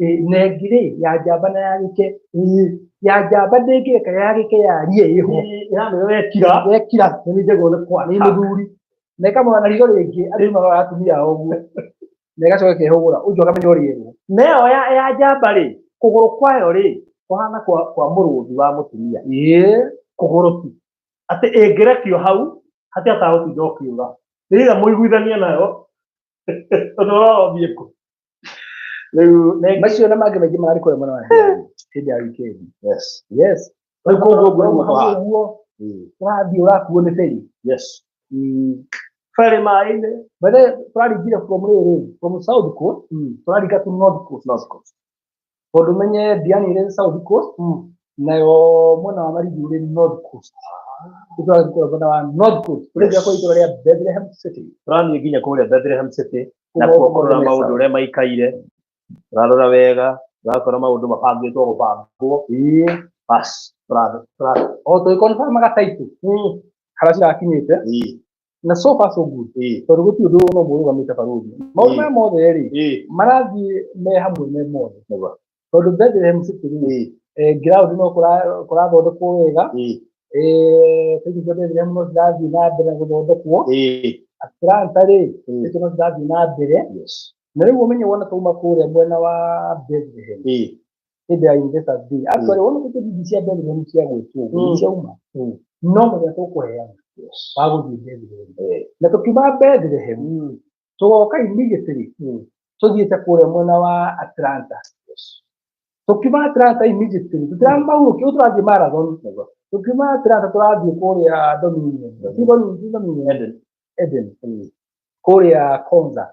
ĩ. Nengi rĩ, ya njamba na ya gĩke. Ya njamba ndĩngĩreka ya gĩke yarie ĩho. Ĩramĩra wekira. Wekira. Nĩ njagwo nĩ kwa. Nĩ mũthuri. Na ĩkamũra na riitho rĩngĩ, andũ maroraga atumia ao ũguo. Na ĩgacoka ĩkehũgũra, ũcio akamenya ũrĩa ĩrwo. Nayo ya njamba rĩ, kũgũrũ kwayo rĩ, kũhana kwa mũrũthi wa mũtumia. Ĩĩ. Kũgũrũ tu. Atĩ ĩngĩrekio hau, hatĩ atagũtinda ũkĩũra. Nĩgetha mũiguithanie nayo, tondũ ũrorothiĩ kũ. Rĩu nengi. Macio na mangĩ maingĩ mararĩ kũrĩa mwena wa Diani hĩndĩ ya weekend. Yes. Yes. Rĩu koguo ũguo nĩguo Hau kũhana. ũguo ũrathiĩ ũrakuo nĩ ferry. Yes. Ferry maĩ-inĩ. By the way, tũraringire from rĩrĩ, from South Coast, tũraringa to North Coast. North Coast. Tondũ menye Diani ĩrĩ South Coast, nayo mwena wa Malindi ũrĩ North Coast. Rĩu tũrathiĩ kũrĩa mwena wa North Coast, kũrĩa kwa itũũra rĩa Bethlehem City. Tũrathiĩ nginya kũrĩa Bethlehem City na Kũu kuo kũrora mesa. Maũndũ ũrĩa maikaire, tũrarora wega, tũrakora maũndũ mabangĩtwo gũbangwo. Ĩĩ. Bas, tũra O tũgĩconfirmaga title harĩa cirakinyĩte, na so far so good, tondũ gũtirĩ ũndũ no mũrũgamĩte barũthi. Maũndũ maya mothe rĩ, marathiĩ me hamwe me mothe. Nĩguo. Tondũ Bethlehem City rĩ, ground no kũrathondekwo wega. Title cia Bethlehem no cirathiĩ na mbere na gũthondekwo. Atlanta rĩ, title no cirathiĩ na mbere. Na rĩu ũmenye wona twauma kũrĩa mwena wa Bethlehem hĩndĩ ya Investors Day, actually wona tũthithi cia Bethlehem cia gwĩtwo ũguo nĩ ciauma, no mũthenya tũkũheana wa gũthiĩ Bethlehem. Na tũkiuma Bethlehem tũgoka immediately tũthiĩte kũrĩa mwena wa Atlanta. Tũkiuma Atlanta immediately tũtiramahurũkia, rĩu tũrathiĩ marathon. Tũkiuma Atlanta tũrathiĩ kũrĩa Dominion. Ti Dominion, Eden. Eden, kũrĩa Konza.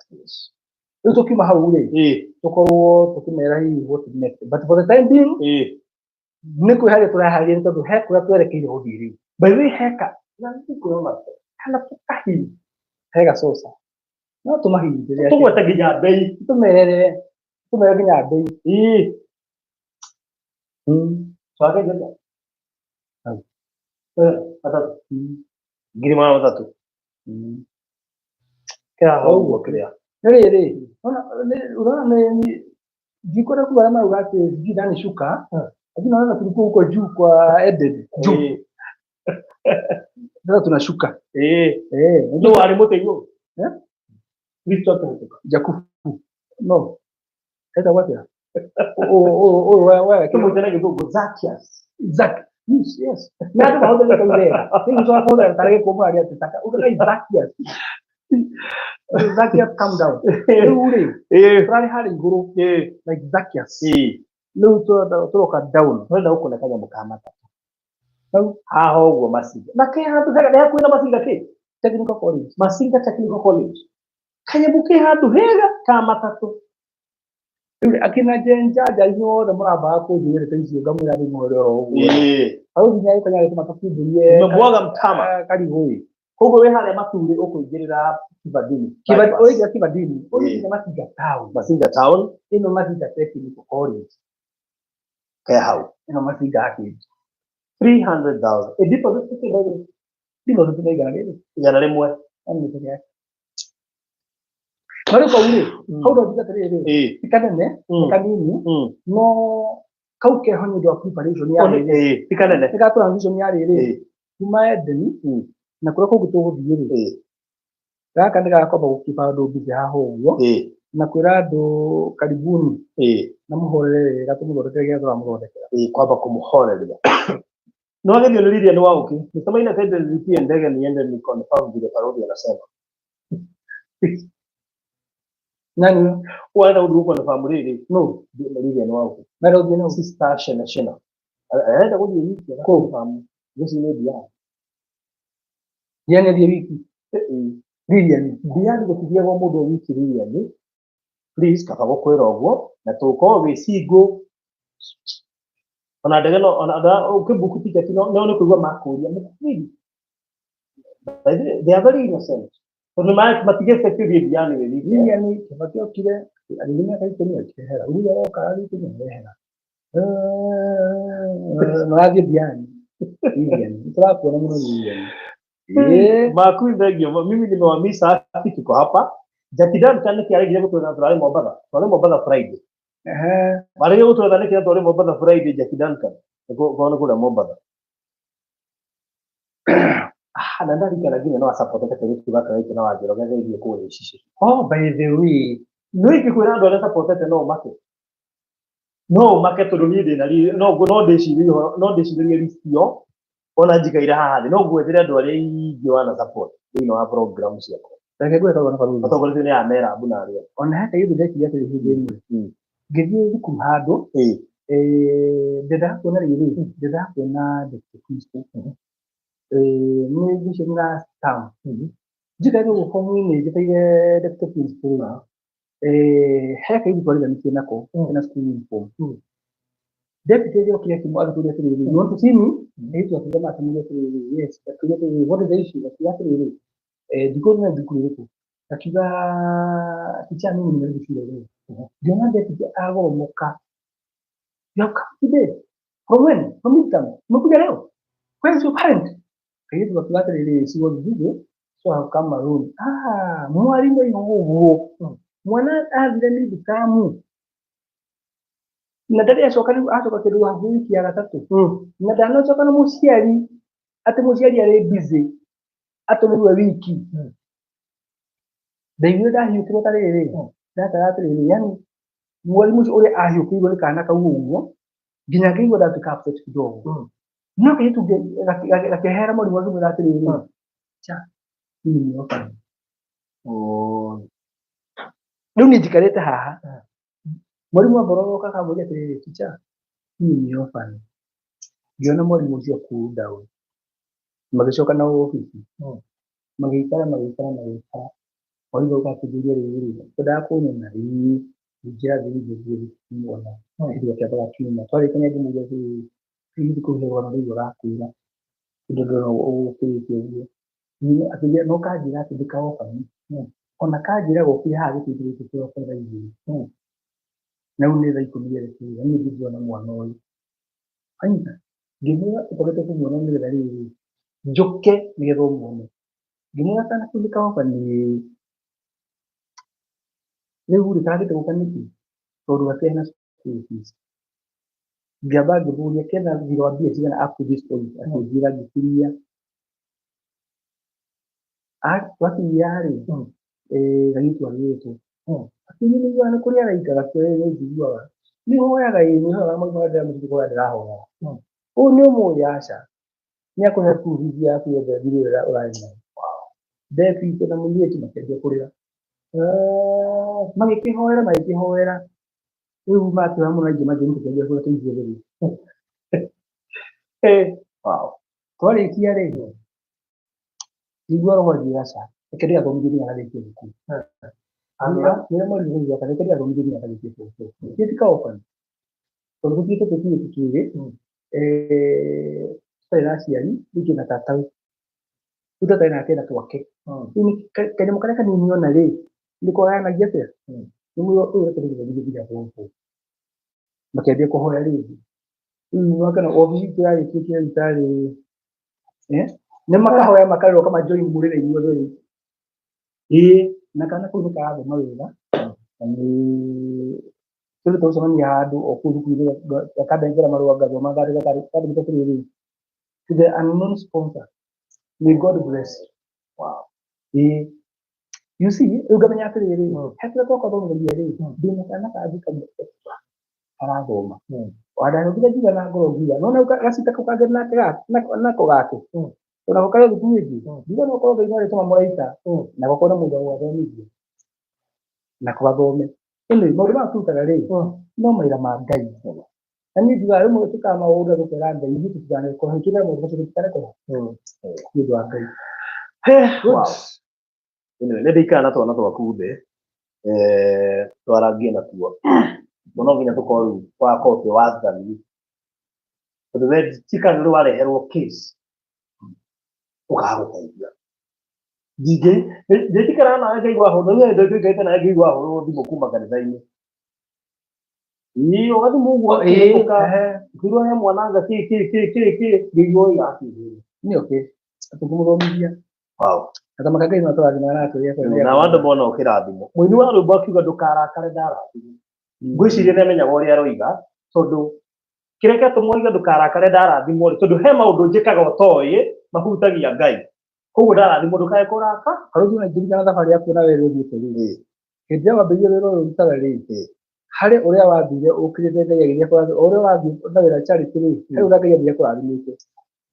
Rĩu tũkiuma hau rĩ, tũkorwo tũkĩmera hihi what next, but for the time being nĩ kwĩharĩria tũreharĩria, tondũ he kũrĩa twerekeire gũthiĩ rĩu. By the way, heka na nĩkuona kana tũkahi he gacoca no tũmahingĩre. Tũgwete nginya mbei. Tũmere nginya mbei. Twage Hau. Matatũ 300,000 kĩraha ũguo kĩrĩa. Nĩ rĩrĩ, unaona nĩ ndikwenda kuga arĩa marauga atĩ sijui nani shuka, lakini naona tulikuwa huko juu kwa Eden juu, sasa tunashuka. No warĩ mũtĩ igũrũ. Eh? Kristo akĩhĩtũka. Jakubu no etagwo atĩa ũyũ wa Tũmwĩte na gĩthũngũ Zacchaeus. Zac yes yes na andũ mahũthĩrĩte kau wega rĩu tũrahũthĩra tarĩ gĩkũmũ arĩa atĩ taka ũgagai Zacchaeus Zacchaeus calm down rĩu rĩ tũrarĩ harĩa igũrũ like Zacchaeus rĩu tũroka down. Tũrenda gũkũne kanyamũ ka matatũ. Hau. Haha ũguo Masinga. Na ke handũ hega nĩ hakuhĩ na Masinga kĩ? Technical College. Masinga Technical College. Kanyamũ ke handũ hega ka matatũ. Rĩu akina jenjaja inyuothe mũrambaga kũnjĩrĩra ta icio ngamwĩra ndĩmwĩre oro ũguo hau nginya gĩkonya gĩtũma tũkindĩrie Nimemwaga mtama. Karigũ ĩ. Koguo wĩ harĩa Maturĩ ũkũingĩrĩra Kibadini. Ũrĩngia Kibadini ũrĩngia Masinga town. Masinga town. Ĩno Masinga Technical College. Ke hau. Ĩno Masinga Arcade. 300,000. Ĩ deposit kĩ by deposit nĩ igana rĩrĩ. 100. Yaani nĩ kĩrĩa. No rĩu kau rĩ, hau no njuge atĩrĩrĩ, ti kanene, nĩ kanini, no kau keho nĩ ũndũ wa preparation ya rĩrĩ. Ti kanene. Nĩ ga transition ya rĩrĩ kuma Eden na kũrĩa kũngĩ tũgũthiĩ rĩ, gaka nĩ gakwamba gũkiba andũ busy haha ũguo na kwĩra andũ karibuni na mũhorere wega tũmũthondekere kĩrĩa tũramũthondekera. Kwamba kũmũhoreria. No agethio nĩ Lilian Wauki. Mr. Maina said nilipie ndege niende ni confirm vile Parodi anasema. Nani? Wala ũndũ confirm rĩrĩ. No. Lilian Wauki. Mera ũthiĩ nau. Sister Shena Shena. Arenda gũthiĩ wiki Kũ? Gũci nĩ Diani. Diani athiĩ wiki. Lilian. Diani gũtithiagwo mũndũ wiki Lilian. Please kaba gũkwĩra ũguo na tũkorwo wĩ single. Ona ndege no ona ũkĩbuku tiketi no nĩ kũigua makũria mũkũrĩ. They are very innocent. Tondũ matigĩte ũthiĩ Diani wĩ wiki. Lilian Kibaki okire agĩthiĩ mĩaka 10 akĩehera. Uhuru aroka agĩthiĩ 10 akĩehera. Marathiĩ Diani. Lilian. Tũrakuona mũno Lilian. Makui thengio. Mimi nimewamisa haki tuko hapa. Jackie Duncan nĩkĩ aregire gũtwetha tũrarĩ Mombatha. Twarĩ Mombatha Friday. Maregire gũtwetha nĩkĩ twarĩ Mombatha Friday Jackie Duncan. Nĩkuo nĩ kũrĩa Mombatha. Na ndarikana nginya no asapotete kairĩtu gaka gakĩ na Wanjĩro gegeithie kũrĩa Icicĩ. Oh, by the way. No ingĩkwĩra andũ arĩa sapotete no ũmake. No ũmake tondũ niĩ ndĩna no ndĩcirĩrie ũhoro, no ndĩcirĩrie list ĩyo ona njikaire haha thĩ no ngwethere andũ arĩa aingĩ wana support thĩinĩ wa program ciakwa. Reke ngwĩre kaũndũ na Matongoretio nĩ Amera Abu na arĩa. Ona he kairĩtu ndekire atĩrĩ hĩndĩ ĩmwe. Ngĩthiĩ thukuru handũ, ndendaga kuona rĩrĩ, ndendaga kuona deputy principal. Nĩ ngwĩciria nĩ last term. Njikaire ũguo form-inĩ njetereire deputy principal. He kairĩtu twarithanĩtie nako kena school uniform. Deputy rĩrĩa okire agĩtũria atĩrĩrĩ, you want to see me? Kairĩtu akiuga na akĩmũria atĩrĩrĩ, yes. Akiuga atĩrĩrĩ, what is the issue? Akiuga atĩrĩrĩ, ndikuona thukuru ĩrĩkũ? Akiuga teacher mimi nimerudi shule leo. Ngiona deputy agoromoka. You have come today. From when? From midterm. Umekuja leo? Where is your parent? Kairĩtu akiuga atĩrĩrĩ, she was busy, so I have come alone. Ah, mwarimũ aiga ũguo. Mwana athire midterm. Na ndarĩ acoka rĩu acoka kĩndũ hakuhĩ wiki ya gatatũ. Na ndanacoka na mũciari atĩ mũciari arĩ busy atũmĩrwe wiki. Ndaiguire ndahiũkĩrwo ta rĩrĩ, ndataga atĩrĩrĩ, yani mwarimũ ũcio ũrĩa ahiũkĩirwo nĩ kana kau ũguo nginya ngĩigua ndatuĩka upset kidogo. No kairĩtu gakĩehera mwarimũ akĩmwĩra atĩrĩrĩ, cha mimi ni orphan. Rĩu niĩ njikarĩte haha mwarimũ amborogoka akamũria atĩrĩrĩ, teacher mimi ni orphan. Ngĩona mwarimũ ũcio cool down. Magĩcoka na obici. Magĩikara magĩikara magĩikara. Mwarimũ oka akĩnjũria rĩrĩ, kwendaga kũnyona ĩĩ njĩra thiĩ ngĩthiĩ kũmuona. Hĩndĩ ĩyo kĩambaga kiuma. Twarĩkania ngĩmũria atĩrĩrĩ, hihi kũu he rũgano rũu ũrakwĩra tondũ ndĩrona ũkĩrĩte ũguo. Akĩnjĩra no kanjĩra atĩ ndĩ ka orphan. Ona kanjĩra gokire haha gĩtĩ gĩkĩ kĩroko thaa 2. Na rĩu nĩ thaa 10:15 niĩ ndingĩona mwana ũyũ. Anyita ngĩmwĩra ũkoretwo kũmuona nĩgetha rĩrĩ njũke nĩgetha ũmuone. Ngĩmwĩra kana kau nĩ ka orphan ĩĩ. Rĩu rĩ karagĩte gũka nĩkĩ? Tondũ gatiarĩ na school fees. Ngĩamba ngĩmũria kena thirĩ wa mbia cigana up to this point, akĩnjĩra ngĩkinyia. Twakinyia rĩ, gagĩtwo agĩtwo. Akĩnjĩra nĩ nĩ kũrĩ araika gakĩoya nĩ njiguaga. Nĩ hoyaga ĩĩ nĩ hoyaga maũndũ marĩa ndĩramũtigwo kũhoya ndĩrahoyaga. Ũyũ nĩ ũmũĩ aca. Nĩ akũhe school fees yaku yothe thirĩ ũrĩa ũrarĩ nayo. Ndebite na mũirĩtu makĩanjia kũrĩra. Magĩkĩhoera magĩkĩhoera. Rĩu makĩoya mũno aingĩ manjĩrire tũkĩanjia kũrĩa tũithuothe rĩu. Wow. Twarĩkia rĩ, ngĩigua roho ĩnjĩra aca, reke ndĩgathomithie nginya karĩkie thukuru. Nĩrĩo mwarimũ oigire reke ndĩgathomithie nginya karĩkie form four. Githĩ ti ka orphan? Tondũ tũthiĩte twĩ tũirĩtu twĩrĩ, tũtarĩ na aciari, rĩu twĩna tata we. Rĩu tata ena na twake. Rĩu kanyamũ karĩa kanini ona rĩ, nĩko gayanagia atĩa? Nĩguo ũyũ reke ndĩgathomithie nginya form four. Makĩambia kũhoya rĩngĩ. Rĩu wakana obici itũ yarĩkĩtie rĩu tarĩ nĩ makahoya makarĩrwo kama join mũrĩre inyuothe rĩu. Ĩĩ na kana kau nĩ karathoma wega na nĩ tũrĩ tũgũcemania handũ o kũu thukuru-inĩ gakanengera marũa ngathoma ngandĩka kandĩkĩte atĩrĩrĩ, to the unknown sponsor, may God bless you. Wow. Ĩĩ you see rĩu ngamenya atĩrĩrĩ, he kĩrĩa twoka thomithia rĩ, ndĩna kana kangĩ kamwe extra karathoma. Wandahũthire ngiuga na ngoro ngiuga no gacita kau kangĩ nake nako gake onako karĩ thukuru ĩngĩ ngiuga no korwo Ngai no arĩtũma mũraika nako kone mũndũ wa gũgathomithia nako gathome. Anyway, maũndũ maya tũrutaga rĩ no mawĩra ma Ngai. Na niĩ njugaga rĩmwe twĩkaga maũndũ na tũkera Ngai ithuĩ tũtikanekore twĩkaga maũndũ macio tũtikanekore nĩ ũndũ wa Ngai. Wow. Anyway, nĩ ndĩikara na twana twaku thĩ twarangie natuo. No nginya tũkorwo rĩu twakorwo twĩ wastani. Tondũ we ti kana rĩu wareherwo case ũkaga gũteithia. Ningĩ ndĩtikaraga nawe ngaigua hũrwo, rĩu ndĩtũikarĩte nawe ngaigua hũrwo thimũ kuma kanitha-inĩ. Ĩĩ ũgathimũ ũguo ũkĩhĩtũka, ũkĩigua he mwana anga kĩ kĩ kĩ kĩ kĩ, ngĩigua oiga atĩrĩrĩ. Nĩ okay tũkũmũthomithia. Wow. Gatama ka Ngai no atũrathime na atwĩre Na andũ mona ũkĩrathimwo. Mũini wa rwĩmbo akiuga ndũkarakare ndarathimwo. Ngwĩciria nĩ amenyaga ũrĩa aroiga tondũ kĩrĩa kĩratũma oiga ndũkarakare ndarathimwo rĩ, tondũ he maũndũ njĩkaga ũtoĩ mahutagia Ngai. Koguo ndarathimwo ndũkae kũraka. Karũthi ona ingĩririkana thabarĩ yaku na wĩra ũthiĩte rĩ, hĩndĩ ĩrĩa wambĩrĩirie wĩra ũyũ ũrutaga rĩ, harĩ ũrĩa wathire ũkĩrĩte Ngai agĩthiĩ kũrathima, o ũrĩa ũrathiĩ na wĩra charity rĩ, harĩ ũrĩa Ngai athire kũrathimĩte.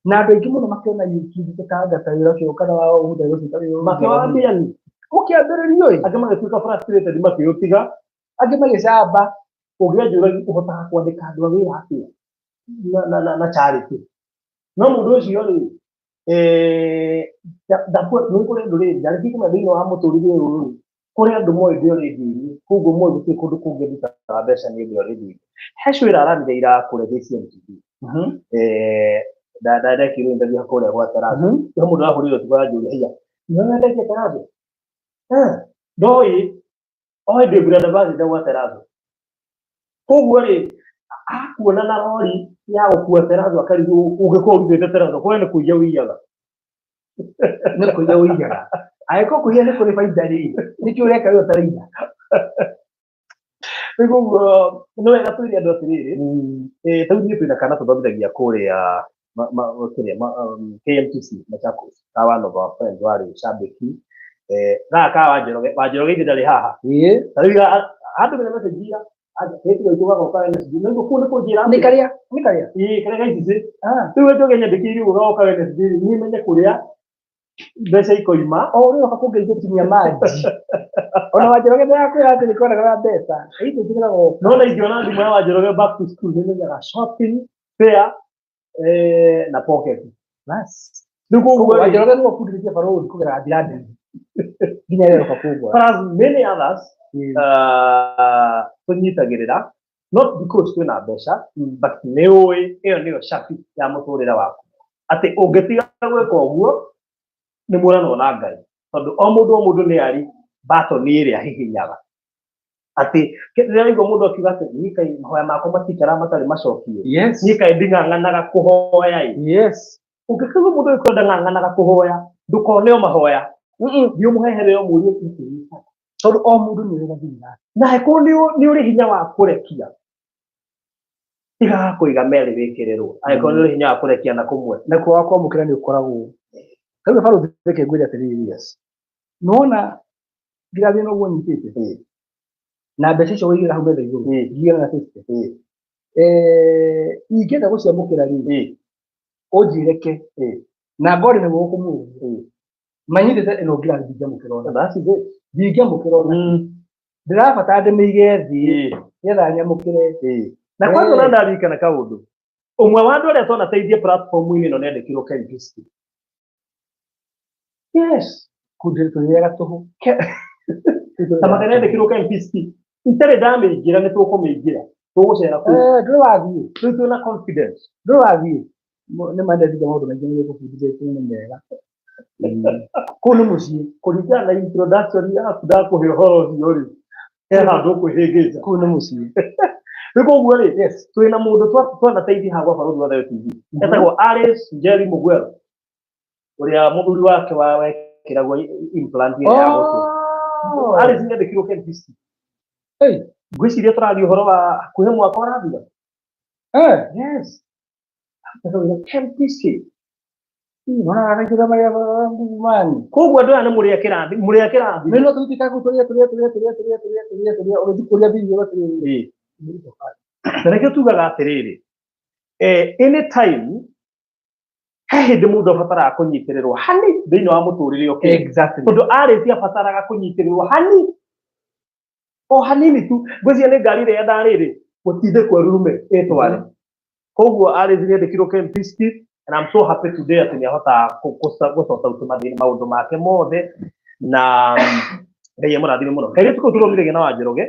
Na andũ aingĩ mũno makĩona kĩndũ ta wĩra ũcio kana wa ũhutagia ũcio wĩra Makĩwambia ni ũkĩambĩrĩrio ĩ, angĩ magĩtuĩka frustrated makĩũtiga. Angĩ magĩcamba. Ũngĩanjũragia ũhotaga kwandĩka andũ a wĩra atĩa na charity. No mũndũ ũcio rĩ, nĩ kũrĩ andũ rĩ, ndarĩkia kũmenya thĩinĩ wa mũtũrĩre ũyũ rĩ, kũrĩ andũ moĩ ndĩ radio-inĩ, koguo moĩ gũtirĩ kũndũ kũngĩ ndutaga mbeca nĩ ũndũ wa radio-inĩ. He show ĩraranire ira kũrĩa KCM TV. Ndekirwo interview kũrĩa gwa Terazo. He mũndũ arahũrire ũtukũ aranjũria, haiya, nĩwe wendetie Terazo? Ndoĩ, oĩ ndĩ brand ambassador gwa Terazo. Koguo rĩ, akuona na rori ya gũkua Terazo akarigwo ũngĩkorwo ũrutĩte Terazo, kũrĩa nĩ kũiya ũiyaga. Nĩ kũiya ũiyaga. Angĩkorwo kũiya nĩ kũrĩ baida rĩ, nĩkĩ ũreka wĩ ũtaraiya? Rĩu koguo nĩ wega twĩre andũ atĩrĩrĩ, ta rĩu niĩ twĩna kana tũthomithagia kũrĩa kĩrĩa KMTC Machakos, ka one of our friends warĩ cambĩki. Gaka ka Wanjoroge, Wanjoroge ithe ndarĩ haha. Ta rĩu andũmĩra message ira, kĩtu gaitũ gagoka Wednesday. Nĩguo kũu nĩ kũnjĩra Nĩ karĩa, nĩ karĩa. Ĩĩ, karĩa ga ICC. Rĩu Wanjoroge nyandĩkĩire ũguo gagoka Wednesday, niĩ menye kũrĩa mbeca ikoima. O ũrĩa ũroka kũngeithia tinia maji. Ona Wanjoroge ndarakwĩra atĩ nĩ kwendaga mbeca. Ithuĩ tũrĩgaga No na ingĩona thimũ ya Wanjoroge back to school nĩ menyaga shopping, fare, na pocket. Bas. Rĩu koguo rĩ, Wanjoroge nĩwe ũbundithĩtie barũthi kũgerera njĩra ndune. Nginya rĩrĩa ũroka kũngora. Plus many others, tũnyitagĩrĩra not because twĩna mbeca, but nĩ ũĩ ĩyo nĩyo cabi ya mũtũrĩre waku, atĩ ũngĩtiga gwĩka ũguo nĩ mũranwo na Ngai, tondũ o mũndũ o mũndũ nĩ arĩ batoni ĩrĩa ahihinyaga. Atĩ rĩrĩa waigua mũndũ akiuga atĩ niĩ kaĩ mahoya makwa matikara matarĩ macokie, niĩ kaĩ nding'ang'anaga kũhoya ĩ. Ũngĩkaigua mũndũ ũyũ ndang'ang'anaga kũhoya, ndũkone o mahoya, thiĩ ũmũhehere ũmũrie nĩkĩ wĩkaga. Tondũ o mũndũ nĩ ũrĩ gathiri gake. Na angĩkorwo nĩ ũrĩ hinya wa kũrekia, tigaga kũiga merĩ wĩkĩrĩrwo. Angĩkorwo nĩ ũrĩ hinya wa kũrekia na kũmwe. Nakuo wa kwamũkĩra nĩ ũkoragwo. Rĩu barũthi, reke ngwĩre atĩrĩrĩ. Yes. Nĩwona ngirathi ĩno ũguo nyitĩte na mbeca icio waigĩrĩra hau metha igũrũ, 1,050. Ingĩenda gũciamũkĩra rĩ, ũnjĩre ke na ngore nĩguo gũkũmũria manyitĩte ĩno ngirathi, ndingĩamũkĩra ona. That's it. Ndingĩamũkĩra ona. Ndĩrabatara ndĩmĩige thĩ nĩgetha nyamũkĩre. Na kwanza na ndarikana kaũndũ. Ũmwe wa andũ arĩa twanateithia platform-inĩ ĩno nĩandĩkirwo KMTC. Yes. Kũndĩrĩaga tũhũ. Ta maka nĩandĩkirwo KMTC. Itarĩ ndamĩingĩra, nĩ tũkũmĩingĩra. Tũgũcera kũu. Ndũrĩ wathiĩ. Rĩu twĩna confidence. Ndũrĩ wathiĩ. Nĩ mandendire maũndũ maingĩ nĩ gũbundithĩtie, nĩ mega. Kũu nĩ mũciĩ. Kũringana na introduction yaku ndakũhe ũhoro ũcio rĩ, he handũ ũkwĩhĩngĩca. Kũu nĩ mũciĩ. Rĩu koguo rĩ, twĩna mũndũ twanateithia haha gwa Barũthi wa Thayo TV. Etagwo Alice Njeri Mugwero. Ũrĩa mũthuri wake wa wekĩragwo implant ĩrĩa ya gũtũ. Alice nĩandĩkirwo KMTC. Hey. Ngwĩciria tũraria ũhoro wa hakuhĩ mwaka ũrathira. Yes. Arutaga wĩra KMTC. Nona gagaikĩra marĩa ngumani. Koguo andũ aya nĩ mũrĩ a kĩrathi, mũrĩ a kĩrathi. Nĩ no tũtuĩka kũu tũrĩa tũrĩa tũrĩa tũrĩa tũrĩa tũrĩa tũrĩa tũrĩa ũgĩthiĩ kũrĩa thĩinĩ ũgatĩrĩria. Na nĩkĩo tugaga atĩrĩrĩ, anytime he hĩndĩ mũndũ abataraga kũnyitĩrĩrwo hani thĩinĩ wa mũtũrĩre ũkĩ. Exactly. Tondũ Alice abataraga kũnyitĩrĩrwo hani o hanini tu. Ngwĩciria nĩ ngari ĩrĩa ndarĩrĩ gũtindĩkwo ĩrurume ĩtware. Koguo Alice nĩandĩkirwo KMTC and I'm so happy today atĩ nĩahotaga gũ sort out mathĩna maũndũ make mothe na Ngai amũrathime mũno. Kairĩtu kau tũromithagia na Wanjoroge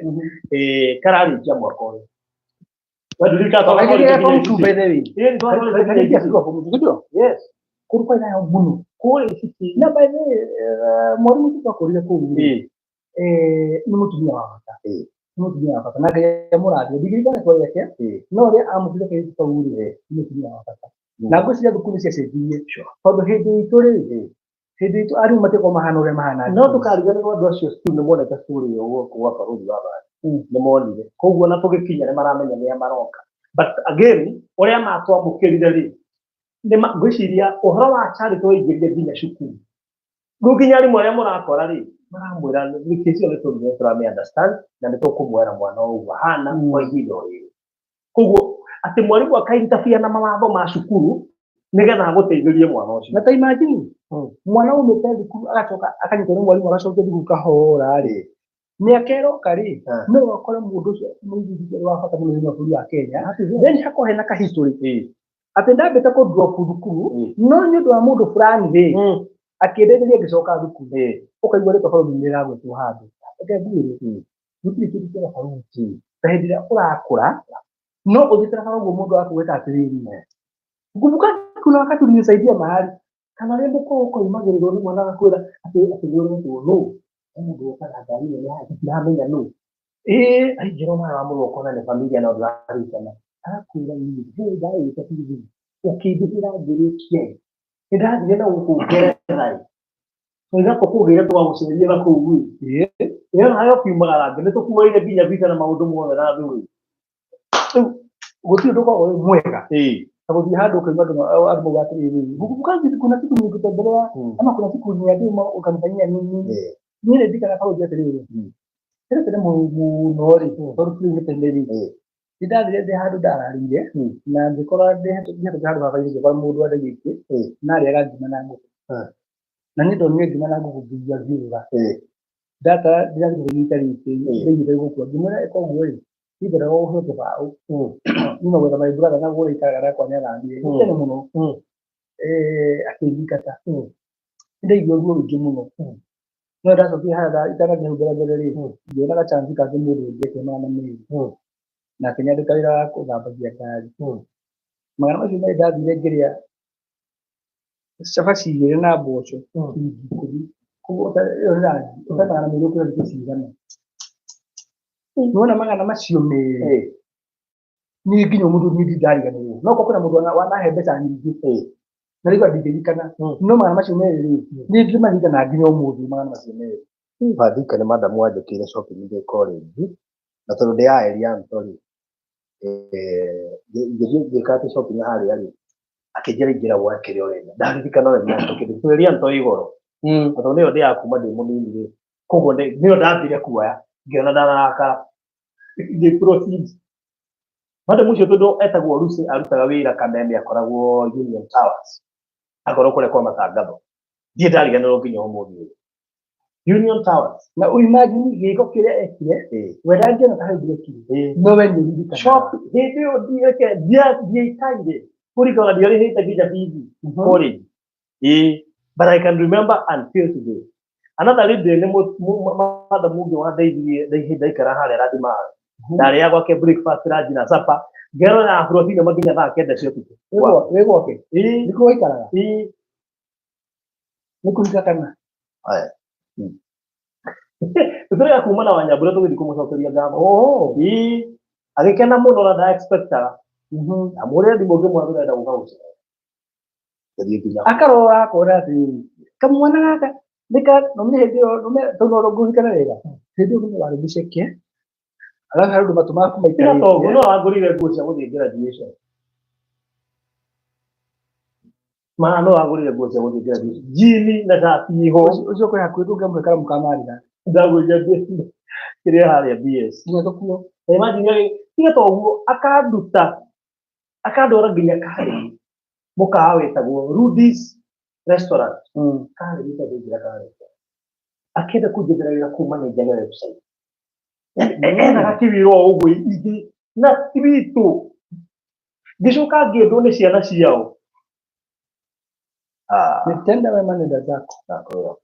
kararĩkia mwaka ũyũ. We ndirikana Kaingĩ form two, by the way. Ĩĩ, nĩtwathomete Kaingĩ cukuru form two, ndio? Yes. Kũndũ kwarĩ na heho mũno. Kũrĩa ICT. Na by the way, mwarimũ ũcio twakũrire kũu rĩ, nĩ mũtumia wa bata. Nĩ mũtumia wa bata na Ngai amũrathime. Ndingĩririkana rĩtwa rĩake, no ũrĩa amũkire kairĩtu kau rĩ, nĩ mũtumia wa bata. Na ngwĩciria thukuru nĩ ciacenjirie tondũ hĩndĩ itũ rĩ, hĩndĩ itũ arimũ matikoragwo mahana ũrĩa mahana. No ndũkariganĩrwo andũ acio cukuru nĩ monete story ĩyo gũkũ gwa Barũthi wa Thayo. Nĩ monire. Koguo na tũgĩkinya nĩ maramenya nĩa maroka. But again, ũrĩa matwamũkĩrire rĩ, ngwĩciria ũhoro wa charity waingĩrire nginya cukuru. Rĩu nginya arimũ arĩa mũrakora rĩ, maramwĩra nĩkĩ icio nĩ tũrire tũramĩ understand na nĩ tũkũmuoera mwana ũguo ahana kwa ihinda o rĩrĩ. Koguo atĩ mwarimũ akaintabia na mawatho ma cukuru nĩgetha agũteithĩrie mwana ũcio. Na ta imagine mwana umĩte thukuru agacoka akanyitwo nĩ mwarimũ agacokia thukuru kahora rĩ, mĩaka ĩroka rĩ, no ũkore mũndũ ũcio mũithĩrĩria wa bata mũno thĩinĩ wa bũrũri wa Kenya. Then hakorwo hena ka history atĩ ndambĩte kũ drop thukuru, no nĩ ũndũ wa mũndũ fulani rĩ, akĩndeithĩria ngĩcoka thukuru. Ũkaigua rĩtwa barũthi nĩ rĩragwetwo handũ. Reke ngwĩre, gũtirĩ kĩndũ kĩega barũthi ta hĩndĩ ĩrĩa ũrakũra no ũthiĩte na bara ũguo mũndũ akũgweta atĩrĩrĩ, kumbuka kuna wakati ulinisaidia mahali. Kana rĩrĩa mũkorwo ũkoimagĩrĩrwo nĩ mwana agakwĩra atĩ nĩ ũretwo nũ, he mũndũ ũkaga ngari ĩyo ya ndiramenya nũ. Aingĩra mara wa mũrũ ũkona nĩ familia no ndũraririkana. Arakwĩra niĩ hey ndarĩte bithi ũkĩndĩhĩra ngĩrĩkia ĩ. Nĩ ndathire na gũkũ Ngeretha ĩ. Twoiga tũkũgĩre tũgagũceria na kũu ĩ. Ĩyo nayo kiumagara nĩ tũkuoire nginya visa na maũndũ mothe na thuri. Rĩu gũtirĩ ũndũ ũkoragwo wĩ mwega ta gũthiĩ handũ ũkaigua andũ mauga atĩrĩrĩ, kumbuka kuna siku nilikutembelea ama kuna siku niambia ukanifanyia nini. Niĩ nĩ ndirikanaga barũthi atĩrĩrĩ, tene tene mũno rĩ, tondũ tũrĩ tene rĩ, nĩ ndathire ndĩ handũ ndararĩire na ngĩkora ndĩhetũkĩra handũ baba-inĩ, ngĩkora mũndũ andeithĩtie na arĩaga ngima na ngũkũ. Na niĩ ndonire ngima na ngũkũ ngĩigua ngĩũra. Ndata ndĩrathire itarĩte ndaiguĩte gũkua, ngĩmwĩra ĩka ũguo rĩ, niĩ ngwendaga ũhe kĩbaũ nyuma gwetha my brother na kũrĩa aikaraga nakwa nĩ athamire tene mũno. Akĩnyingata. Nĩ ndaigua ruo rũingĩ mũno, no ndacokire harĩa itanathiĩ hau mbere mbere rĩ, ngĩona gachance kangĩ, mũndũ ũngĩ akĩonana na mĩri na akĩnyandĩka wĩra wa gũthambagia ngari. 200 ndathire ngĩrĩa cabaci igĩrĩ na mboco ciringi 10. Koguo ĩyo nĩ ranji ũte 200 ũkũrĩa thikũ cigana? Nĩwona 200 niĩ nginya ũmũthĩ niĩ ndariganĩrwo. No korwo kwĩna mũndũ wanahe mbeca nyingĩ na rĩu ndingĩririkana, no 200 rĩ, niĩ ngĩmaririkana nginya ũmũthĩ 200. Bathika nĩ madamu wanjĩkĩire shopping ndĩ college na tondũ ndĩ ya Elianto rĩ, ngĩthiĩ ngĩka atĩ shopping harĩa rĩ, akĩnjĩra ingĩra woe kĩrĩa ũrenda. Ndaririkana Elianto kĩndũ tondũ Elianto ĩ goro, na tondũ nĩyo ndĩaga kuma ndĩ mũnini rĩ, koguo nĩyo ndambire kuoya ngĩona ndanarakara ngĩ proceed. Madam ũcio tondũ etagwo Lucy arutaga wĩra Kameme akoragwo Union Towers, akorwo kũrĩa kwa matangatho. Ndirĩ ndariganĩrwo nginya ũmũthĩ ũyũ. Union Towers. Na imagine gĩko kĩrĩa ekire, we ndangĩona ta hau ndekire, no we nĩ ũririkanaga. Shop hĩndĩ ĩyo ndiĩke ndiaikaire kũringana ndiarĩhĩte nginya bithi college. But I can remember until today. Another lady nĩ madam ũngĩ wandeithirie ndaikara harĩa Radimaru. Ndarĩaga gwake breakfast, lunch na supper. Ngerora afro cinema nginya thaa 9 cia ũtukũ. Wĩ gwake? Nĩkuo waikaraga? Ĩĩ. Nĩ kũhika kana? Aya. Tũtũrĩga kuma na Wanyambura tũgĩthiĩ kũmũcokeria ngatho. Ĩĩ. Agĩkena mũno na nda expectaga. Ndamũhũrĩra thimũ ngĩmwĩra tũrenda gũka gũcera. Tũthiĩ nginya. Akarora akona atĩrĩrĩ, kamwana gaka nĩka nũme hĩndĩ ĩyo nũme tondũ no ngũririkana wega hĩndĩ ĩyo nũme warĩ mũceke, alafu harĩ ũndũ matũ maku Tiga maikarĩte. toguo no wangũrire nguo cia gũthiĩ graduation. Ma no wangũrire nguo cia gũthiĩ graduation. Jini na shati iho. Ũcio kwĩ hakuhĩ tũngĩamũhe karamu ka marira. Ndagũria kĩrĩa harĩa BS. Nginya tũkuo. Na imagine tiga toguo akanduta akandwara nginya Karen mũkawa wĩtagwo Rudy's Restaurant. Karen wĩtagwo njĩra Karen. Akĩenda kũnjethera wĩra kũu manenjage website. Ethaga kĩwĩra o ũguo ingĩ na ti witũ. Ngĩcoka ngĩendwo nĩ ciana ciao. Nitenda wema nenda zako. Ndakwĩra.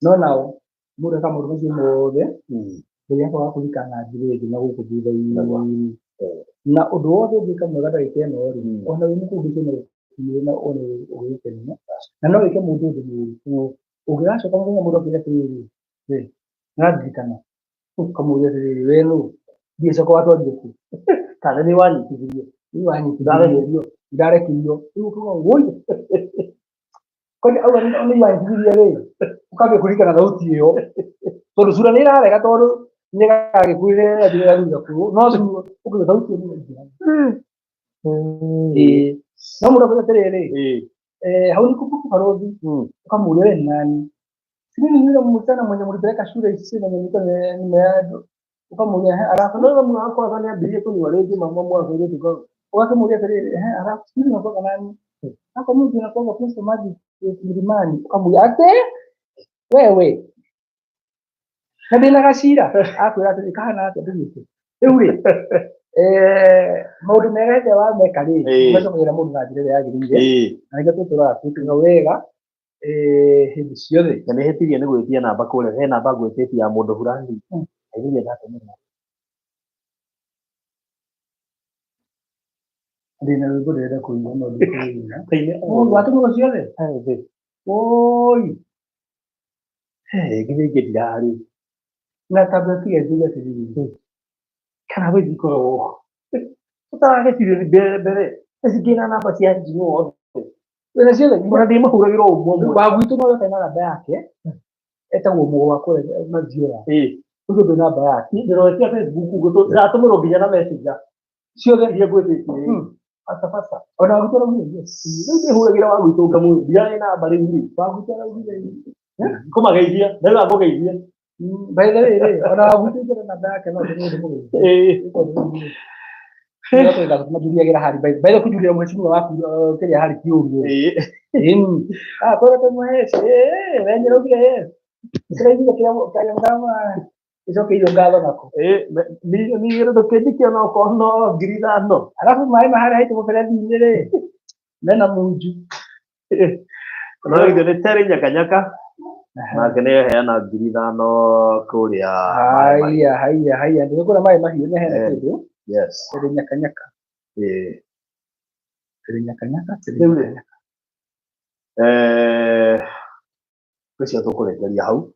No nao mũndũ eka maũndũ macio mothe, Ngai akoga kũririkana na njĩra ĩngĩ na gũkũ thutha-inĩ. Na ũndũ wothe ũngĩka mwega ndagĩka ĩno rĩ, ona wĩ mũkũrũ ndũngĩona na one ũgĩgũkenia, na no wĩke mũndũ ũndũ mũũru. Ũngĩgacoka mũthenya mũndũ akwĩre atĩrĩrĩ, we nĩũrandirikana, ũkamũria atĩrĩrĩ, we nũ? Mbia ciakwa watwarire kũ? Kana nĩ wanyitithirie. Nĩ wanyitithirie. Ndarekirio. Rĩu ũkauga wũi. Kwani auga nĩ wanyitithirie rĩ, ũkambia kũririkana thauti ĩyo. Tondũ cura nĩ ĩrarega tondũ nĩ gagĩkuĩre njĩra thutha kũu, no ũkauga thauti ĩyo nĩ njega. Ĩĩ. No mũndũ akwĩra atĩrĩrĩ, hau nikumbuka barothi, ukamũria we ni nani? Si mimi ni yule msichana mwenye mlipeleka shule isisi na nilikuwa nimeenda. Ukamũria he alafu No mwana wakwa nĩ ambĩrĩrie kũnyua rĩngĩ mama mwaka ũrĩa tuka. Ũgakĩmũria atĩrĩrĩ, he alafu sijui unakuwa nani? Hapo mimi nakuwa Prince Magic Milimani. Ukamũria ate wewe. Na ndĩna gacira akwĩra atĩrĩ kahana atĩa ndũgĩte. Rĩu rĩ, maũndũ mega hĩndĩ ĩrĩa wameka rĩ, macokagĩra mũndũ na njĩra ĩrĩa yagĩrĩire. Na nĩkĩo tũtũraga twĩkaga wega hĩndĩ ciothe. Na nĩ hĩtirie nĩ gwĩtia namba kũrĩa he namba ngwĩtĩtie ya mũndũ fulani. Aiguire ndatũmĩra. Ndĩna rwĩmbo ndĩrenda kũigua no ndikũrũina. Mũndũ watũmĩrwo ciothe? Oi. Nginya ingĩ ndirarĩ. Na tablet tiga njuge atĩrĩrĩ. Kana we ikoragwo tũtarageciria mbere mbere cingĩ na namba cia njino othe. Wĩna ciothe? Ona ndĩmahũragĩra o ũmwe ũmwe. Wa gwitũ no weka na namba yake. Etagwo mũgo wa kũrĩa Maziora. Ũcio ndũrĩ namba yake. Ndĩroretia Facebook ũguo ndatũmĩrwo nginya na messenger. Ciothe iria ngwĩtĩtie. Basta basta. Ona wa gwitũ araugire yes. Rĩu ndĩhũragĩra wa gwitũ ngamwĩra ndirarĩ namba rĩu rĩ. Wa gwitũ araugire Kũmageithia. Ndauga ngũgeithia. By the way rĩ, ona wa gwitũ ingĩona namba yake no ndĩmũgeithie. Majuriagĩra hari by the way kũjurĩra mheshimiwa waku kĩrĩa hari ti ũru. Ah, kora tũmũhece. Wenye raugire yes. Kĩraiguire kĩrĩa kanyamũ kama ĩcokeirio ngatho nako. Milioni ndũkĩnjikia ona okorwo no 5,000. Alafu maĩ ma harĩa haitũ mũberethi-inĩ rĩ, mena munju. No ithuĩ nĩ Terry Nyakanyaka. Nake nĩ heana 5,000 kũrĩa. Haiya haiya haiya ndĩgũkũra maĩ mahiũ nĩ hena kĩndũ. Yes. Terry Nyakanyaka. Terry Nyakanyaka. Terry Rĩu rĩ, Nyakanyaka. Ngwĩciria tũkũrĩkĩria hau.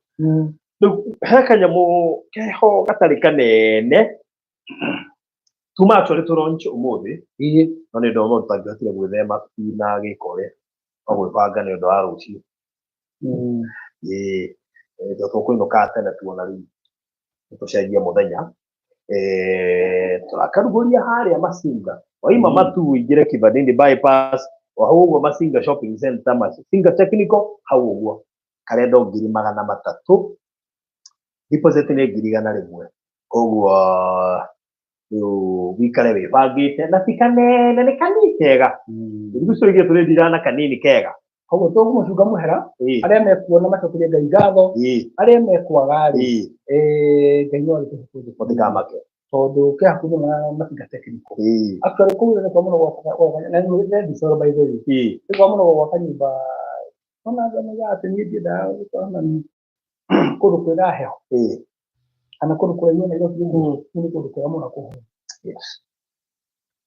Rĩu he kanyamũ keho gatarĩ kanene tuma actually tũ launch ũmũthĩ. No nĩ ũndũ wa maũndũ tũtangĩhotire gwĩthema tũtinagĩka ũrĩa no gwĩbanga nĩ ũndũ wa rũciũ. Tondũ tũkũinũka tene tuona rĩu tũcenjie mũthenya. Tũrakarugũria harĩa Masinga. Waima Matu ũingĩre Kivandini bypass, o hau ũguo Masinga shopping center, Masinga technical, hau ũguo. Karendwo 300,000. Deposit nĩ 100,000. Koguo rĩu wikare wĩbangĩte na ti kanene, nĩ kanini kega. Rĩu tũrĩgie tũrĩndira na kanini kega. Koguo tũkũmũcunga mũhera, arĩa mekuona macokerie Ngai ngatho, arĩa mekwaga rĩ, Ngai no agĩtũhe kũndũ Mũtikamake. Tondũ kĩ hakuhĩ mũno na Masinga technical. Actually kũu nĩ kwa mũno gwaka na nĩ ndicoro by the way. Nĩ kwa mũno gwaka nyũmba. Ona ngamenyaga atĩ niĩ ndiendaga gũkorwo na kũndũ kwĩna heho. Kana kũndũ kũraihu na Nairobi ũguo, kũu nĩ kũndũ kwega mũno kũhoro. Yes.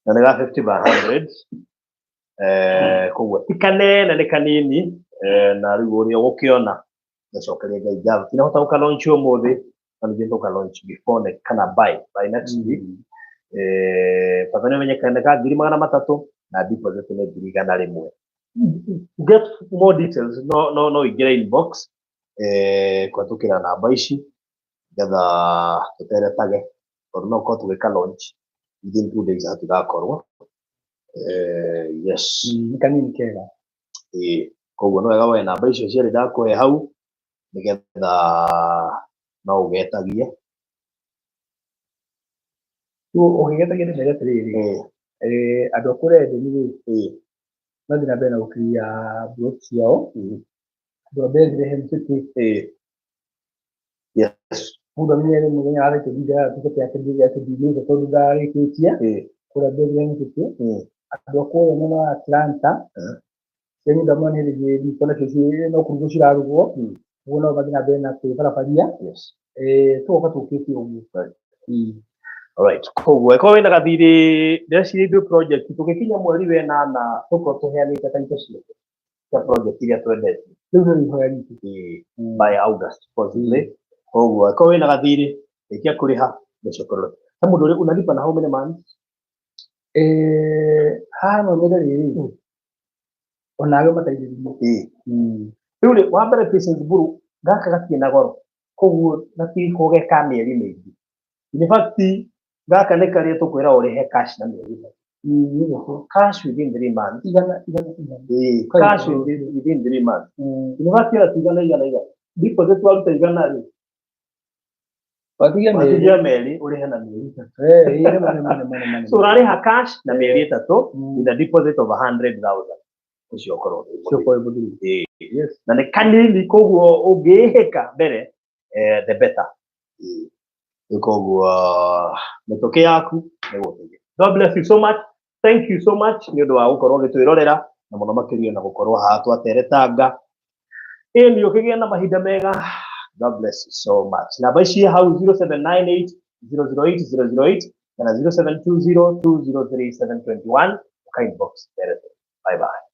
Na nĩ ga 50 by 100. Koguo ti kanene nĩ kanini, na rĩu ũrĩa ũgũkĩona ngacokeria Ngai ngatho. Tinahota gũka launch ũmũthĩ, na ningĩ tũka launch before next, kana by next week. Bata nĩ ũmenye kana ka 300,000 na deposit nĩ 100,000. Get more details no ũingĩre inbox, kũhetũkĩra namba ici nĩgetha tũteretage, tondũ no ũkorwo tũgĩka launch within 2 days hatigakorwo. Yes. Nĩ kanini kega. Koguo nĩ wega woe namba icio cierĩ ndakũhe hau nĩgetha no ũgetagie. Rĩu ũgĩgetagia nĩ mega atĩrĩrĩ, andũ a kũrĩa Eden rĩ, mathiĩ na mbere na gũkinyia blog ciao. Andũ a Bethlehem City. Yes. Mũndũ amenye rĩ mũthenya wa thikũ ndinda tiketi yake ndinĩte tondũ ndarĩkĩtie. Kũrĩa Bethlehem City. Andũ a kũrĩa mwena wa Atlanta. Cia nyũmba mwena hĩndĩ ndikuona cio no kũrugwo cirarugwo. Ũguo no mathiĩ na mbere na kwĩbarabaria. Tũgoka tũkĩte ũguo. Alright. Koguo ĩkorwo wĩna gathirĩ, ndĩreciria ithuĩ project tũgĩkinya mweri wa ĩnana tũkorwo tũheanĩte taito ciothe cia project iria twendete. Rĩu nĩ ihoya ritũ. By August possibly. Koguo ĩkorwo wĩna gathirĩ, rĩkia kũrĩha mbeca ũkorwo. He mũndũ ũrĩa unalipa na how many months? Haha no nyende rĩrĩ, onawe mateithĩrĩrie. Rĩu rĩ, wa mbere Patience Mburu gaka gatirĩ na goro, koguo gatigĩkorwo ge ka mĩeri mĩingĩ. In fact, gaka nĩ karĩa tũkwĩra ũrĩhe cash na mĩeri ĩtatũ. Cash within 3 months. Igana, igana, igana. Cash within 3 months. In fact, ĩra ti igana, igana, igana. Deposit waruta igana rĩ, Watigia mĩeri. Watigia mĩeri, ũrĩhe na mĩeri ĩtatũ. Nĩ ma, nĩ ma, nĩ ma, nĩ ma, nĩ ma. So ũrarĩha cash na mĩeri ĩtatũ with a deposit of 100,000. Ũcio ũkorwo wĩ Ũcio ũkorwo wĩ mũthuri. Yes. Na nĩ kanini, koguo ũngĩĩhĩka mbere, the better. Koguo mĩtũkĩ yaku nĩ gũteithia. God bless you so much. Thank you so much nĩ ũndũ wa gũkorwo ũgĩtwĩrorera na mũno makĩria na gũkorwo haha twateretanga. Ĩni ũkĩgĩa na mahinda mega. God bless you so much. Namba ici hau 0798 008 008 kana 0720 203 721. Uka inbox. Bye bye.